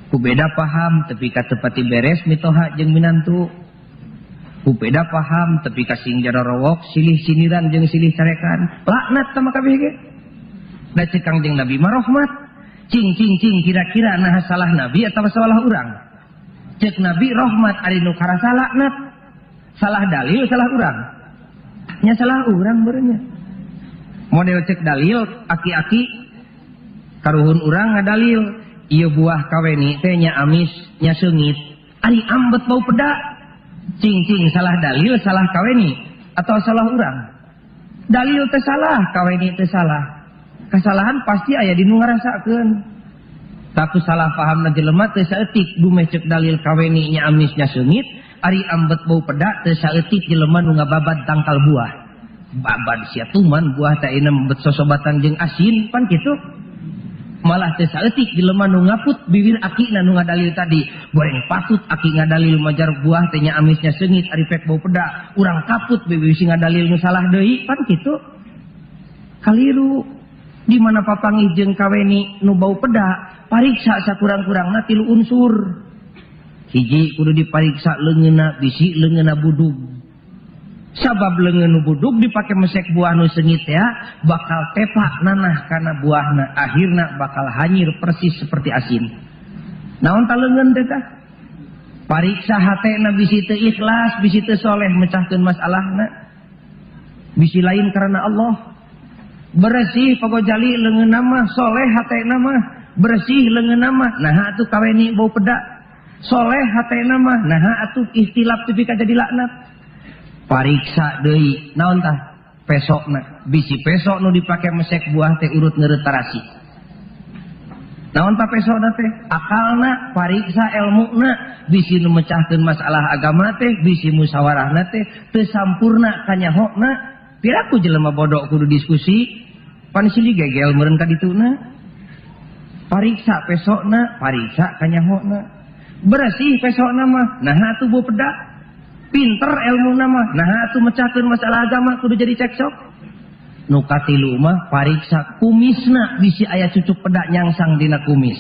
Ku beda paham tepi ka tepati beres mitoha jeung minantu. Ku beda paham tepi ka sing jarorowok silih siniran jeung silih carekan. Laknat tah kabeh ge. Da ceuk Kangjeng Nabi mah rahmat. Cing cing cing kira-kira nah salah Nabi atau salah urang? Ceuk Nabi rahmat ari nu karasa laknat. Salah dalil salah urang. Nya salah urang berenya. Model cek dalil aki-aki karuhun urang ngadalil ieu buah kaweni teh nya amis nya seungit. Ari ambet bau peda. Cing cing salah dalil salah kaweni atau salah urang? Dalil teh salah, kaweni teh salah. Kesalahan pasti aya di nu ngarasakeun. Tapi salah pahamna jelema teu saeutik dumeh ceuk dalil kaweni nya amis nya seungit, ari ambet bau peda teu saeutik jelema nu ngababad tangkal buah. Babad sia tuman buah teh ayeuna bet sosobatan jeung asin pan kitu. Malah teu saeutik jelema nu ngaput bibir akina nu ngadalil tadi. Goreng patut aki ngadalil majar buah teh nya amis nya seungit ari pek bau peda. Urang kaput bibir si ngadalil nu salah deui pan kitu. Kaliru. Di mana papanggih jeung kaweni nu bau peda, pariksa sakurang-kurangna 3 unsur. Hiji kudu dipariksa leungeunna bisi leungeunna budug. Sabab leungeun nu budug dipake mesek buah nu seungit ya, bakal tepak nanah kana buahna, akhirna bakal hanyir persis seperti asin. Naon ta leungeun teh tah? Pariksa hatena bisi teu ikhlas, bisi teu soleh mecahkeun masalahna. Bisi lain karena Allah. Bersih Pak Gojali leungeunna mah, soleh hatena mah, bersih leungeunna mah. Naha atuh kaweni bau pedak. Soleh hatena mah, naha atuh ikhtilaf tepi ka jadi laknat. Pariksa deui, naon tah? Pesokna. Bisi pesok nu dipake mesek buah teh urut ngeureut tarasi. Naon tah pesokna teh? Akalna, pariksa elmuna, bisi nu mecahkeun masalah agama teh, bisi musyawarahna teh teu sampurna kanyahokna. Piraku jelema bodoh kudu diskusi, pan silih gegel meureun ka dituna. Pariksa pesokna, pariksa kanyahokna. Bersih pesokna mah, naha atuh bau pedak. Pinter elmuna mah, naha atuh mecahkeun masalah agama kudu jadi cekcok. Nu katilu mah pariksa kumisna, bisi aya cucuk pedak nyangsang dina kumis.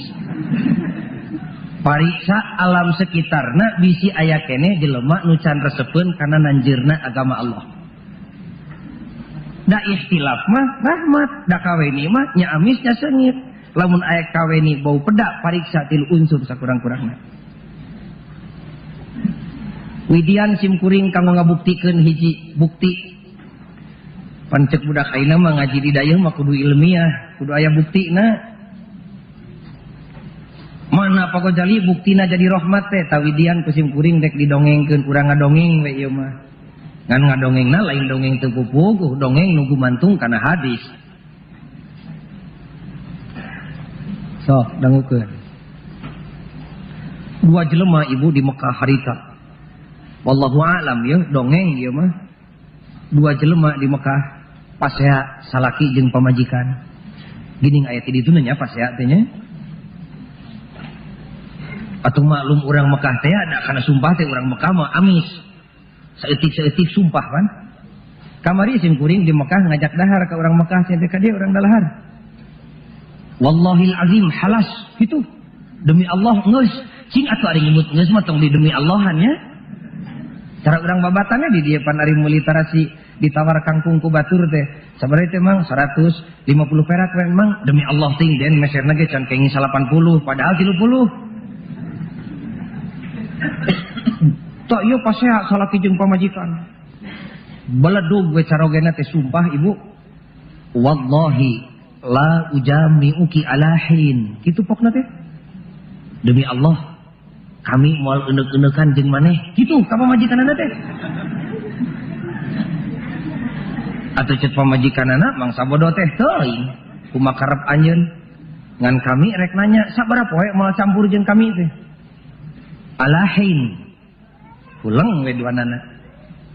Pariksa alam sekitarna, bisi aya keneh jelema nu can resepeun kana nanjeurna agama Allah. Da ikhtilaf mah rahmat, da kaweni mah nya amis nya seungit. Lamun aya kaweni bau pedak, pariksa tilu unsur sakurang-kurangna. Widian simkuring kanggo ngabuktikeun hiji bukti. Pancek budak ayeuna mah ngaji di dayeuh mah kudu ilmiah, kudu aya buktina. Mana Pak Gojali buktina jadi rahmat teh, tawidian ku simkuring rek didongengkeun, urang ngadongeng we ieu mah. Ngan ngadongengna lain dongeng teu pupuguh, dongeng nu gumantung kana hadis. Sok dangukeun. Dua jelema ibu di Mekah harita. Wallahu a'lam ya, dongeng ieu mah. Dua jelema di Mekah pasea salaki jeung pamajikan. Geuning aya ti ditu nya pasea teh nya. Atuh maklum urang Mekah teh ada kana sumpah teh urang Mekah mah amis. Saeutik-saeutik sumpah kan. Kamari sim kuring di Mekah ngajak dahar ka urang Mekah cenah teh ka dieu urang dalahar. Wallahil azim halas kitu. Demi Allah geus. Cing atuh ari nyebut geus mah tong di demi Allahan nya. Cara urang babatannya di dieu pan ari meuli tarasi ditawar kangkung ku batur teh. Sabaraha teh mang 150 perak we mang demi Allah ting den meserna ge can kenging 80 padahal 30. Tok ieu pasea salaki jeung pamajikan. Beledug we carogena teh sumpah ibu. Wallahi la ujami'uki ala hin. Kitu pokna teh. Demi Allah kami moal euneukeun-eunekan jeung maneh. Kitu ka pamajikanana teh. Atuh ceuk pamajikanana mangsa bodoh teh teuing. Kumaha karep anjeun? Ngan kami rek nanya sabaraha poe moal campur jeung kami teh. Alahin. Huleng we duanana.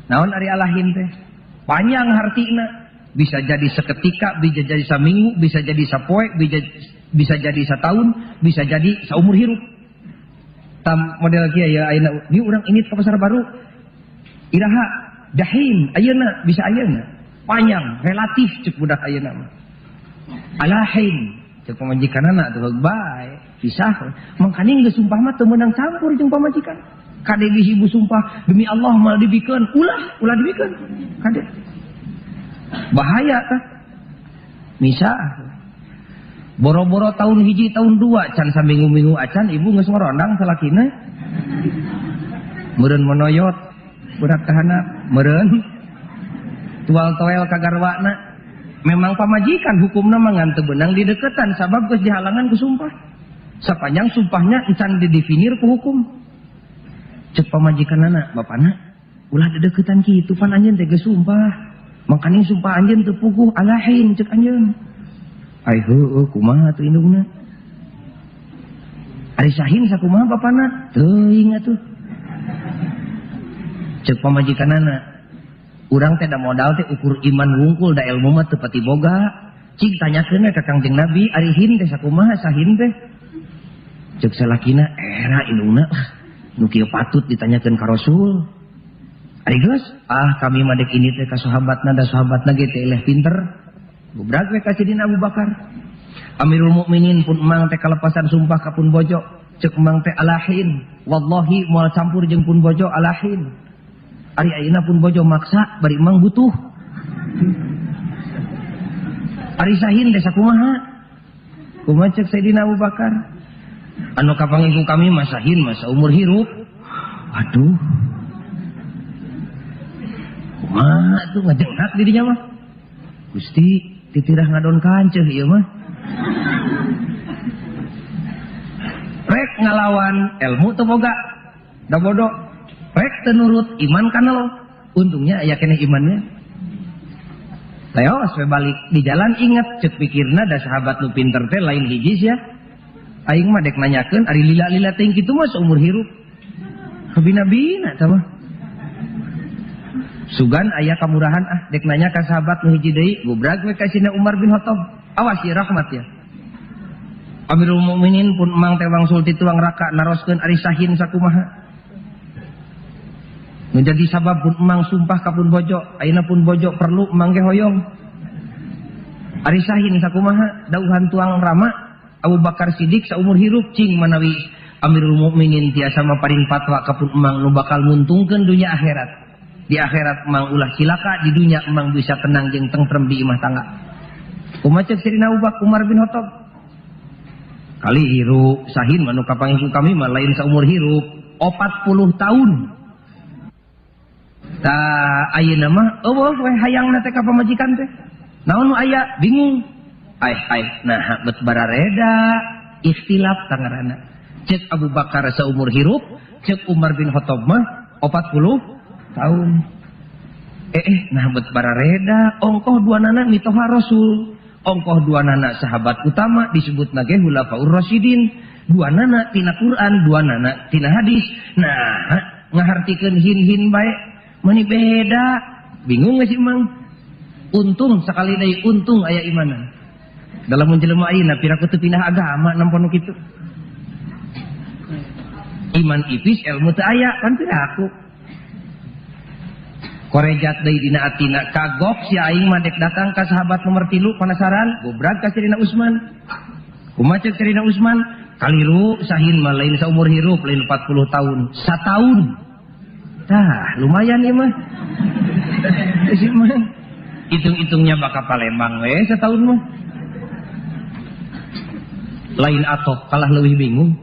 Naon ari alahin teh? Panjang hartina. Bisa jadi seketika, bisa jadi saminggu, bisa jadi sapoe, bisa jadi sataun, bisa jadi saumur hirup. Tam model kieu ya ayeuna di urang ini ke pasar baru. Iraha dahim ayeuna bisa ayeuna. Panjang relatif cek budak ayeuna mah. Alahin cek pamajikanana tuh bae pisah. Mangkaning geus sumpah mah teu meunang campur jeung pamajikan. Kade bisi ibu sumpah demi Allah mal dibikeun, ulah ulah dibikeun. Kade bahaya tah. Misah boro-boro tahun hiji tahun dua can saminggu-minggu acan ibu geus ngorondang salakina. Meureun monoyot budak kahanap, meureun tual toel kagarwana. Memang pamajikan hukumna mah ngan teu beunang dideketan sabab geus dihalangan ku sumpah. Sapanjang sumpahnya encan didefinir ku hukum. Cek pamajikanana, bapana ulah dedeketan kitu pan anjeun teh geus sumpah. Mangkaning sumpah anjeun teu puguh alahin cek anjeun. Ai heueuh kumaha atuh indungna? Ari sahin sakumaha bapana? Teuing atuh. Cek pamajikanana, urang teh da modal teh ukur iman wungkul da ilmu mah teu pati boga. Cik tanyakeun we ka Kangjeng Nabi, ari hin teh sakumaha sahin teh? Cek salakina era indungna nu kieu patut ditanyakeun ka Rasul. Ari geus, ah kami mah dek ini teh ka sahabatna da sahabatna ge teh eleh pinter. Gubrak we ka Sidina Abu Bakar. Amirul Mukminin pun emang teh kalepasan sumpah ka pun bojo. Cek emang teh alahin, wallahi moal campur jeung pun bojo alahin. Ari ayeuna pun bojo maksa bari emang butuh. Ari sahin teh sakumaha? Kumaha cek Sayyidina Abu Bakar? Anu kapanggih ku kami mah sahin mah saumur hirup. Aduh. Kumaha tuh ngajengak dirinya mah. Gusti titirah ngadon kanceuh ieu mah. Rek ngalawan ilmu teu boga. Da bodoh. Rek teu nurut iman kana lo. Untungnya aya keneh imannya. Leos we balik di jalan inget cek pikirna da sahabat nu pinter teh lain hiji sia. Aing mah dek nanyakeun ari lila-lila teuing kitu mah saumur hirup. Kabina-bina tah mah. Sugan aya kamurahan ah dek nanya ka sahabat nu hiji deui gobrag we ka Sayyidina Umar bin Khattab. Awas ya rahmat ya. Amirul Mukminin pun emang teh wangsul ti tuang raka naroskeun ari sahin sakumaha. Menjadi sabab pun emang sumpah ka pun bojo, ayeuna pun bojo perlu emang ge hoyong. Ari sahin sakumaha dauhan tuang rama Abu Bakar Siddiq saumur hirup cing manawi Amirul Mukminin tiasa maparin fatwa ka pun emang nu bakal nguntungkeun dunya akhirat. Di akhirat emang ulah cilaka, di dunya emang bisa tenang jeung tentrem di imah tangga. Kumaha cek Sayyidina Abu Bakar Umar bin Khattab? Kali hirup sahin mah nu kapanggih ku kami mah lain saumur hirup 40 tahun. Tah ayeuna mah eueuh we hayangna teh ka pamajikan teh. Naon nu aya bingung. Ai ai nah bet barareda ikhtilaf tangarana. Cek Abu Bakar saumur hirup, cek Umar bin Khattab mah 40 tahun. Nah bet barareda ongkoh dua nana mitoha Rasul. Ongkoh dua nana sahabat utama disebut nage Khulafaur Rasyidin. Dua nana tina Quran, dua nana tina hadis. Nah ngahartikeun hin-hin bae meni beda. Bingung sih mang. Untung sekali deui untung aya imanan. Dalam jelema ayeuna piraku teu pindah agama nampon nu kitu. Iman ipis ilmu teu aya kan piraku. Korejat deui dina atina kagok si aing mah dek datang ka sahabat nomor 3 penasaran gobrag ka Sayyidina Utsman. Kumaha cek Sayyidina Utsman? Kaliru sahin mah lain saumur hirup lain 40 tahun, sataun. Tah, lumayan ieu mah. Si mah hitung-hitungnya bakal Palembang we setahun mah. Lain atoh kalah leuwih bingung.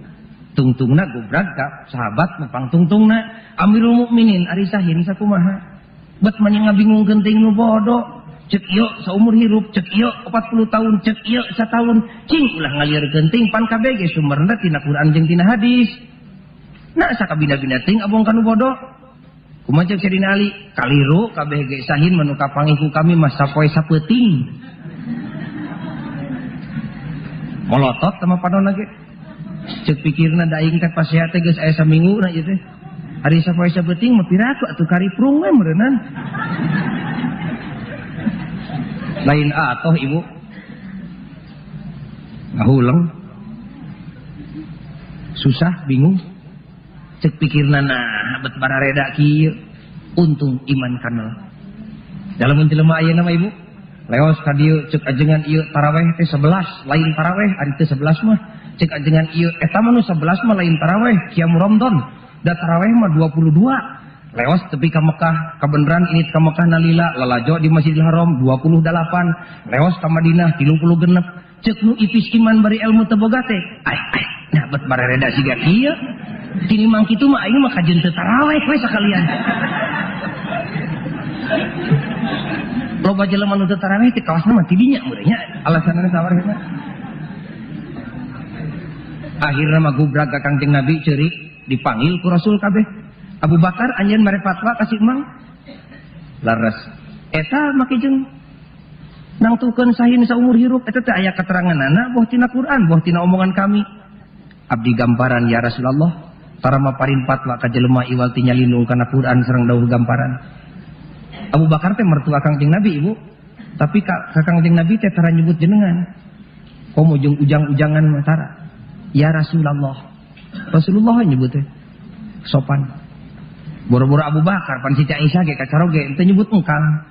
Tungtungna gobrag ka sahabat mah pangtungtungna Amirul Mukminin ari sahin sakumaha. Bet mah ngabingungkeun teuing nu bodoh. Cek ieu saumur hirup, cek ieu 40 tahun, cek ieu sataun. Cing ulah ngalieurkeun teuing pan kabeh ge sumberna tina Quran jeung tina hadis. Nah sakabina-bina teuing abong ka nu bodoh. Kumaha cek Sayyidina Ali? Kaliru kabeh ge sahin manu kapanggih ku kami mah sapoe sapeuting. Molotot sama panonna ge. Cek pikirna da aing teh pasea teh geus aya saminggu na ieu teh. Ari sapoe sapeuting mah piraku atuh kariprung we meureunnan. Lain atoh ibu. Ngahuleng. Susah bingung. Cek pikirna nah bet barareda kieu. Untung iman kanal. Dalam jelema ayeuna mah ibu. Leos ka dieu cek ajengan ieu taraweh teh 11, lain taraweh ari teh 11 mah. Cek ajengan ieu eta mah nu 11 mah lain taraweh, qiyam Ramadan. Da taraweh mah 22. Leos tepi ka Mekah, kabeneran ini ka Mekah nalila lalajo di Masjidil Haram 28, leos ka Madinah 36. Cek nu ipis iman bari ilmu teu boga teh. Ai ai nah bet barareda siga kieu. Tinimbang kitu mah aing mah kajeun teu taraweh we sakalian. Loba jelema nu teu taraweh teh kawasna mah tidinya meureun nya alasanna sawar eta. Akhirna mah gubrag ka Kangjeng Nabi ceurik dipanggil ku Rasul kabeh. Abu Bakar anjeun mere fatwa ka si Emang. Laras eta make jeung nangtukeun sahin saumur hirup eta teh aya keteranganana boh tina Quran boh tina omongan kami. Abdi gamparan ya Rasulullah tara maparin fatwa ka jelema iwal ti nyalindung kana Quran sareng dawuh gamparan. Abu Bakar teh mertua Kangjeng Nabi ibu, tapi ka Kangjeng Nabi teh tara nyebut jenengan. Komo jeung ujang-ujangan mah tara. Ya Rasulullah. Rasulullah nyebut teh sopan. Boro-boro Abu Bakar pan Siti Aisyah ge kacaroge teu nyebut engkang.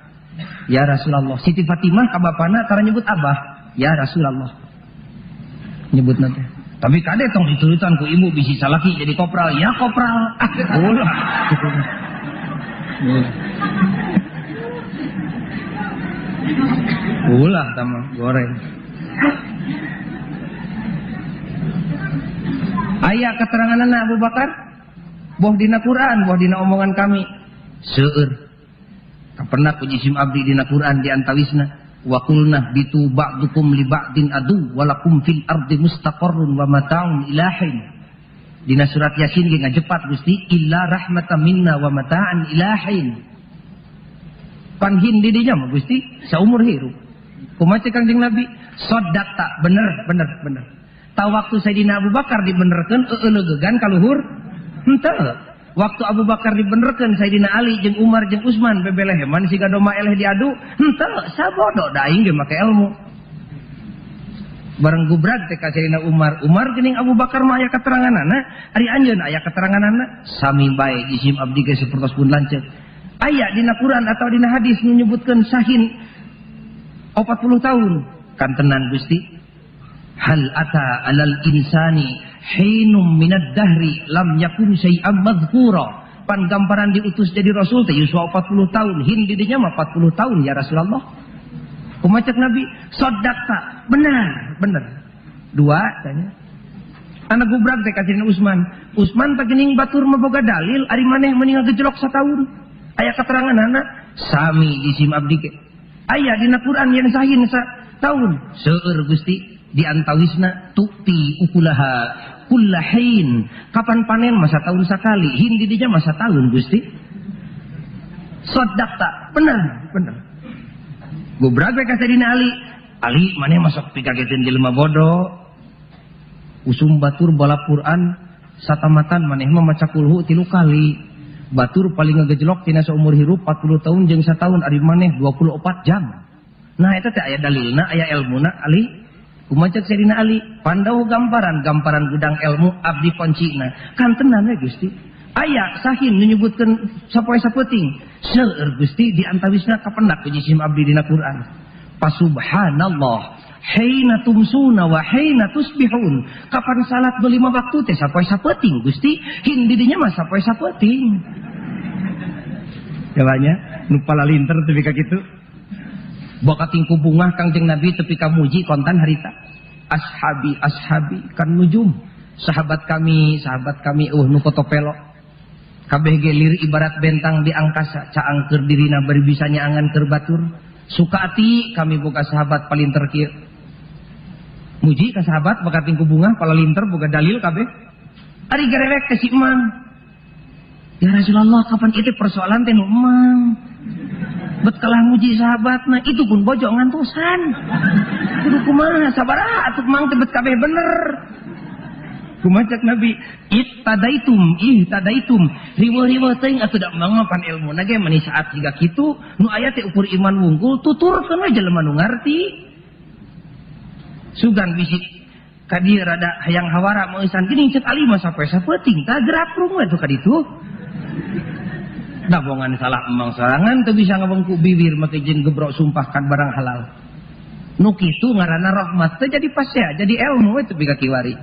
Ya Rasulullah. Siti Fatimah ka bapana tara nyebut abah. Ya Rasulullah. Nyebutna teh. Tapi kade tong diturutan ku ibu bisi salaki jadi kopral. Ya kopral. Ah, ulah. Ulah tama goreng. Aya keteranganna Abu Bakar? Boh dina Quran, boh dina omongan kami. Seueur. Kapendak ku jisim abdi dina Quran di antawisna wa qulna bitu ba'dukum li ba'din adu walakum fil ardi mustaqarrun wa mata'un ilahin. Dina surat Yasin ge ngajepat Gusti illa rahmatan minna wa mata'an ilahin. Pan hin di dinya mah Gusti saumur hirup. Kumaha cek Kangjeng Nabi? Sodakta, bener bener bener. Ta waktu Sayyidina Abu Bakar dibenerkeun eueulegegan ka luhur? Henteu. Waktu Abu Bakar dibenerkeun Sayyidina Ali jeung Umar jeung Utsman bebeleheman siga domba eleh diadu, henteu sabodo da aing ge make ilmu. Bareng gubrag teh ka Sayyidina Umar, Umar geuning Abu Bakar mah aya keteranganana, ari anjeun aya keteranganana, sami bae jisim abdi ge sapertos pun lanceuk. Aya dina Quran atau dina hadis nu nyebutkeun sahin 40 tahun kan tenan Gusti. Hal ata alal insani hinum minad dahri lam yakun syai'an madhkura. Pan gamparan diutus jadi rasul teh yuswa 40 tahun, hin di dinya mah 40 tahun ya Rasulullah. Kumaha cek Nabi? Sodakta, benar, benar. Dua tanya. Anak gubrag teh ka Sayyidina Utsman. Utsman teh geuning batur mah boga dalil ari maneh mending ngagejlok sataun. Aya keteranganana sami jisim abdi ge. Aya dina Quran yang sahin satahun. Seueur Gusti di antawisna tukti ukulaha kullahin. Kapan panen masa tahun sakali, hin di dinya masa tahun Gusti. Sodakta, benar, benar. Gubrag we ka Sayyidina Ali. Ali maneh masuk pikagetin jelema bodoh. Usum batur balap Quran satamatan maneh mah maca kulhu 3 kali. Batur paling ngegejlok tina saumur hirup 40 tahun jeung satahun ari maneh 24 jam. Nah eta teh aya dalilna, aya elmuna Ali. Kumaha cek Sayyidina Ali? Pandau gamparan, gamparan gudang ilmu abdi kuncina. Kan tenan we Gusti. Aya sahin menyebutkeun sapoe sapeuting. Seueur Gusti di antawisna kapendak ku jisim abdi dina Quran. Fasubhanallah hina tumsuna wa hina tusbihun. Kapan salat 5 waktu teh sapoe sapeuting Gusti, hin di dinya mah sapoe sapeuting. Jawabnya nu palalinter teu ka kitu. Boka tingku bungah Kangjeng Nabi tepi ka muji kontan harita. Ashabi ashabi kan nujum. Sahabat kami nu kotopelo. Kabeh ge lir ibarat bentang di angkasa, caangkeur dirina bari bisa nyaangan keur batur. Suka ati kami boga sahabat palinter kieu. Muji ka sahabat boga tingku bungah palalinter boga dalil kabeh. Ari gerewek teh si emang. Ya Rasulullah kapan itu persoalan teh nu emang. Bet kalah muji sahabatna itu pun bojok ngantosan. Kudu kumaha sabaraha atuh mang teh bet kabeh bener. Kumaha cek Nabi? Ittadaitum, ihtadaitum. Riweuh-riweuh teuing atuh da mang mah pan ilmuna ge mani saat jiga kitu nu aya teh ukur iman wungkul tuturkeun we jelema nu ngarti. Sugan bisi ka dieu rada hayang hawara meusan geuning cek Ali mah sapoe sapeuting tah geraprung we tuh ka ditu. Dabongan salah emang sorangan teu bisa ngabengku bibir make jeung gebrok sumpah kan barang halal. Nu kitu ngaranna rahmat teh jadi pasea, jadi ilmu we teu ka kiwari.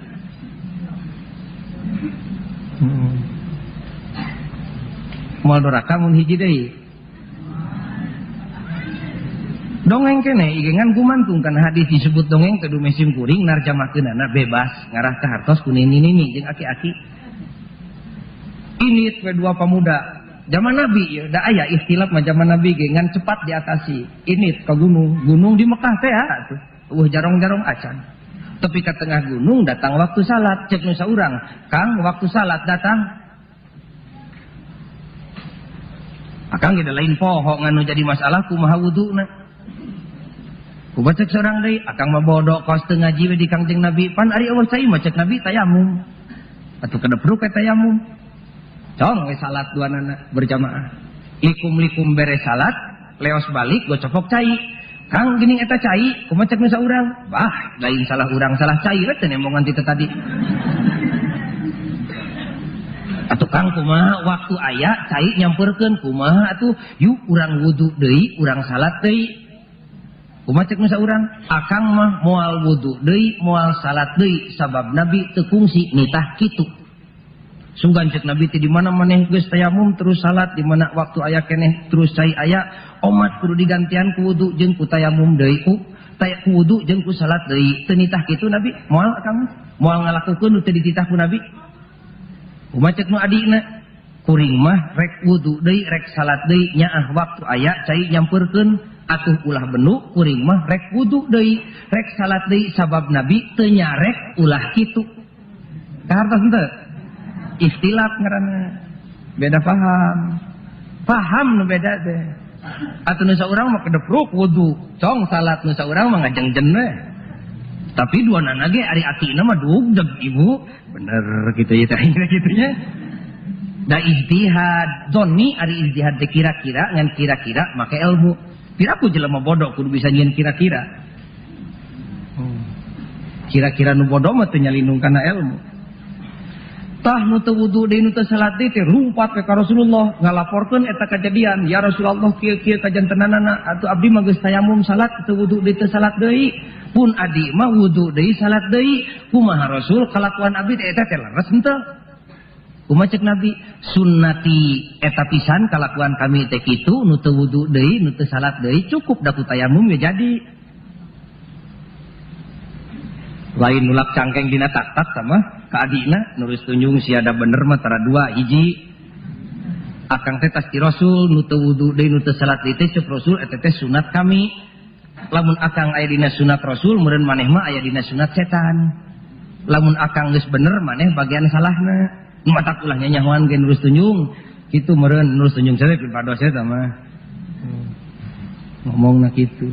Moal doraka mun hiji deui. Dongeng keneh igengan gumantung kana hadis disebut dongeng teh dumesim kuring narjamahkeunana bebas ngarah ka hartos ku nini-nini jeung aki-aki. Ini we dua pemuda zaman Nabi ya, da aya ikhtilaf mah zaman Nabi ge ngan cepat diatasi. Ini ke gunung, gunung di Mekah teh atuh. Eueuh jarong-jarong acan. Tapi ke tengah gunung datang waktu salat, cek nu saurang, Kang waktu salat datang. Akang ge lain poho nganu jadi masalah kumaha wuduna. Kumaha cek saurang deui, akang mah bodoh kos teu ngaji we di Kangjeng Nabi. Pan ari eueuh cai mah cek Nabi tayamum. Atuh kedepruk we tayamum. Cong we salat dua nana berjamaah. Likum-likum beres salat, leos balik gocopok cai. Kang geuning eta cai, kumaha cek nu saurang? Bah, lain salah urang salah cai we teh nembongan ti tadi. Atuh Kang kumaha waktu aya cai nyamperkeun kumaha atuh yuk urang wudu deui, urang salat deui. Kumaha cek nu saurang? Akang mah moal wudu deui, moal salat deui sabab Nabi teu kungsi nitah kitu. Sunggan cek Nabi teh di mana maneh geus tayamum terus salat, di mana waktu aya keneh terus cai aya, omat kudu digantian ku wudu jeung ku tayamum deui, ku wudu jeung ku salat deui. Teu nitah kitu Nabi, moal akang moal ngalakukeun nu teu dititah ku Nabi. Kumaha cek nu adina? Kuring mah rek wudu deui rek salat deui nyaah waktu aya cai nyampeurkeun atuh ulah benuk kuring mah rek wudu deui rek salat deui sabab Nabi teu nyarek ulah kitu. Kahartos henteu? Ikhtilaf ngaranna. Beda paham. Paham nu beda teh. Atuh nu saurang mah kedepruk wudu, cong salat nu saurang mah ngajengjen we. Tapi dua nana ge ari atina mah dugdeg ibu. Bener kitu ya teh kitu nya. Da ijtihad, doni ari ijtihad teh kira-kira ngan kira-kira make ilmu. Piraku jelema bodoh kudu bisa nyieun kira-kira. Kira-kira nu bodoh mah teu nyalindung kana ilmu. Tah nu teu wudu deui nu teu salat deui teh lumpat ka Rasulullah ngalaporkeun eta kajadian, ya Rasulullah kieu-kieu kajantenanana atuh abdi mah geus tayamum salat teu wudu deui teu salat deui. Pun adi mah wudu deui salat deui, kumaha Rasul kalakuan abdi teh eta teh leres henteu? Kumaha cek Nabi? Sunnati eta pisan kalakuan kami teh kitu nu teu wudu deui nu teu salat deui cukup da ku tayamum ya jadi. Lain nulak cangkeng dina tak-tak sama ka adina nulis tunjung siada bener mah tara dua hiji. Akang teh tas ti Rasul nu teu wudu deui nu teu salat deui teh cek Rasul eta teh sunat kami. Lamun akang aya dina sunat Rasul meureun maneh mah aya dina sunat setan. Lamun akang geus bener maneh bagian salahna. Nu matak ulah nyanyahoan ge nurus tunjung kitu meureun nurus tunjung teh pipados eta mah. Ngomongna kitu.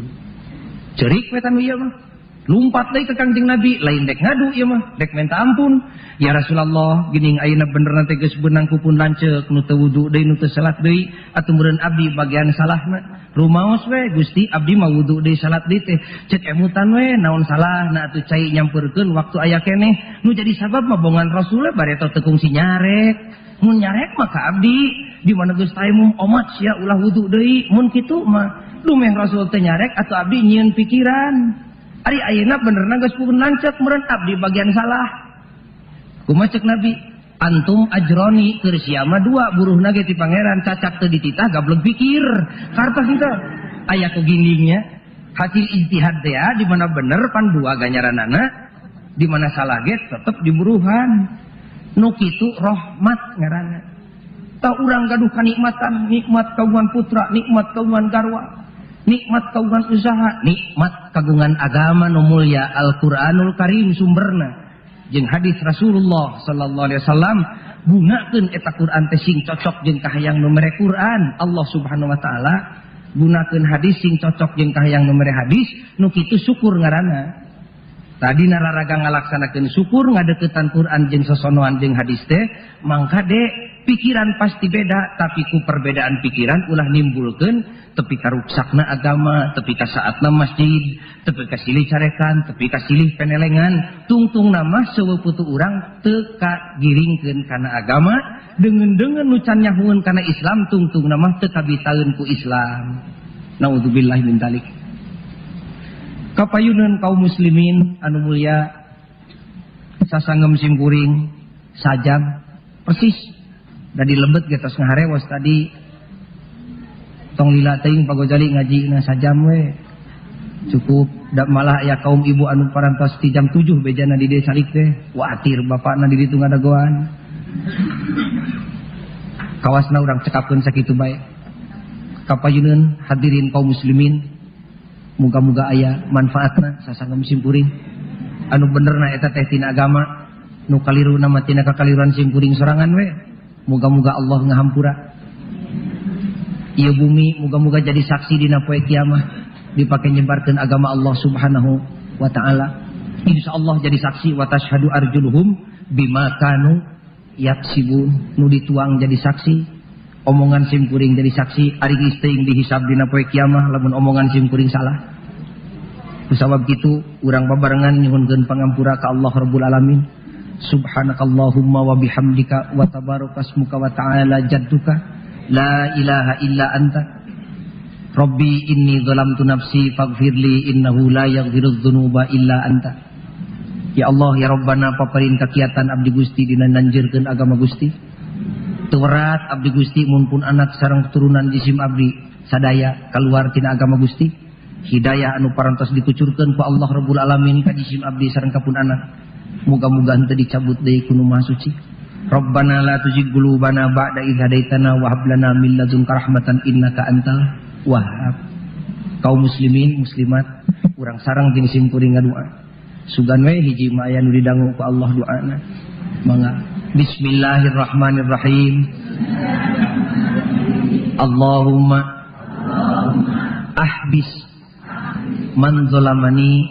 Cerik we tanu ieu mah. Lumpat deui ka Kangjeng Nabi, lain dek ngadu ieu mah, dek minta ampun. Ya Rasulullah, geuning ayeuna bener teh geus beunang ku pun lanceuk nu teu wudu deui nu teu salat deui atuh meureun abdi bagian salahna. Rumaos we Gusti abdi mah wudu deui salat deui teh cek emutan we naon salahna atuh cai nyampeurkeun waktu aya keneh. Nu jadi sabab mah bongan Rasul we bareto teu kungsi nyarek. Mun nyarek mah ka abdi di mana geus tayamum omat sia ulah wudu deui. Mun kitu mah dumeh Rasul teu nyarek atuh abdi nyieun pikiran. Ari ayeuna benerna geus pun lanceuk meureun abdi bagian salah. Kumaha cek Nabi? Antum ajroni keur sia mah dua buruhna ge ti pangeran cacak teu dititah gableg pikir. Kartos henteu? Aya ku ginggingnya. Hasil ijtihad teh di mana bener pan dua ganjaranana, di mana salah ge tetep diburuhan. Nu kitu rahmat ngaranna. Tah urang gaduh kanikmatan, nikmat kagungan putra, nikmat kagungan garwa, nikmat kagungan usaha, nikmat kagungan agama nu mulia Al-Qur'anul Karim sumberna jeung hadis Rasulullah sallallahu alaihi wasallam. Gunakeun eta Quran teh sing cocok jeung kahayang nu mere Quran Allah Subhanahu wa taala, gunakeun hadis sing cocok jeung kahayang nu mere hadis, nu kitu syukur ngaranna. Tadi nararaga ngalaksanakeun syukur ngadeukeutan Quran jeung sosonoan jeung hadis teh, mangka de pikiran pasti beda, tapi ku perbedaan pikiran ulah nimbulkeun tepi ka ruksakna agama, tepi ka saatna masjid, tepi ka silih carekan, tepi ka silih penelengan, tungtung nama seueuh putu urang teu kagiringkeun kana agama, deungeun-deungeun nu can nyahueun kana Islam, tungtung nama teu kabitaeun ku Islam. Naudzubillah min dzalik. Kapayuneun kaum muslimin anu mulia, sasangem simkuring sajam persis dari lebet ge tos ngaharewos tadi. Tong lila teuing Pak Gojali ngaji na sajam we cukup. Da malah aya kaum ibu anu parantos ti jam 7 bejana di desa salik teh watir bapakna di ditu ngadagoan. Kawasna urang cekapkeun sakitu bae. Kapayuneun hadirin kaum muslimin, muga-muga aya manfaatna sasangem simkuring. Anu benerna eta teh tina agama, nu kaliruna mah tina kakaliruan simkuring sorangan we. Muga-muga Allah ngahampura. Ieu bumi muga-muga jadi saksi dina poe kiamah dipake nyebarkeun agama Allah Subhanahu wa taala. Insyaallah jadi saksi wa tashhadu arjuluhum bima kanu yaksibun. Nu dituang jadi saksi, omongan simkuring jadi saksi, ari geus teuing dihisab dina poe kiamah lamun omongan simkuring salah. Kusabab kitu urang babarengan nyuhunkeun pangampura ka Allah Rabbul Alamin. Subhanakallahumma wa bihamdika wa tabarakasmuka wa ta'ala jadduka la ilaha illa anta rabbi inni zalamtu nafsi faghfirli innahu la yaghfirudz dzunuba illa anta. Ya Allah ya Rabbana, paparin kakiatan abdi Gusti dina nanjeurkeun agama Gusti. Teu werat abdi Gusti mun pun anak sareng keturunan jisim abdi sadaya kaluar tina agama Gusti. Hidayah anu parantos dikucurkeun ku Allah Rabbul Alamin ka jisim abdi sareng ka pun anak. Muga-muga henteu dicabut deui ku nu Maha Suci. Rabbana la tuzigh qulubana ba'da idh hadaitana wa hab lana min ladunka rahmatan innaka antal wahhab. Kaum muslimin muslimat urang sareng jeung simkuring ngadua. Sugan we hiji mah aya nu didangu ku Allah doana. Mangga. Bismillahirrahmanirrahim. Allahumma ahbis man zalamani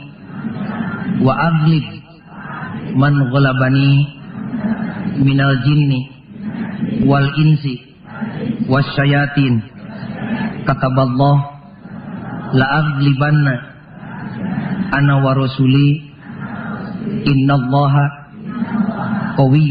wa aghlib man ghalabani minal jinni wal insi wasyayatin. Kataballah la aghlibanna ana wa rasuli innallaha qawiyyun.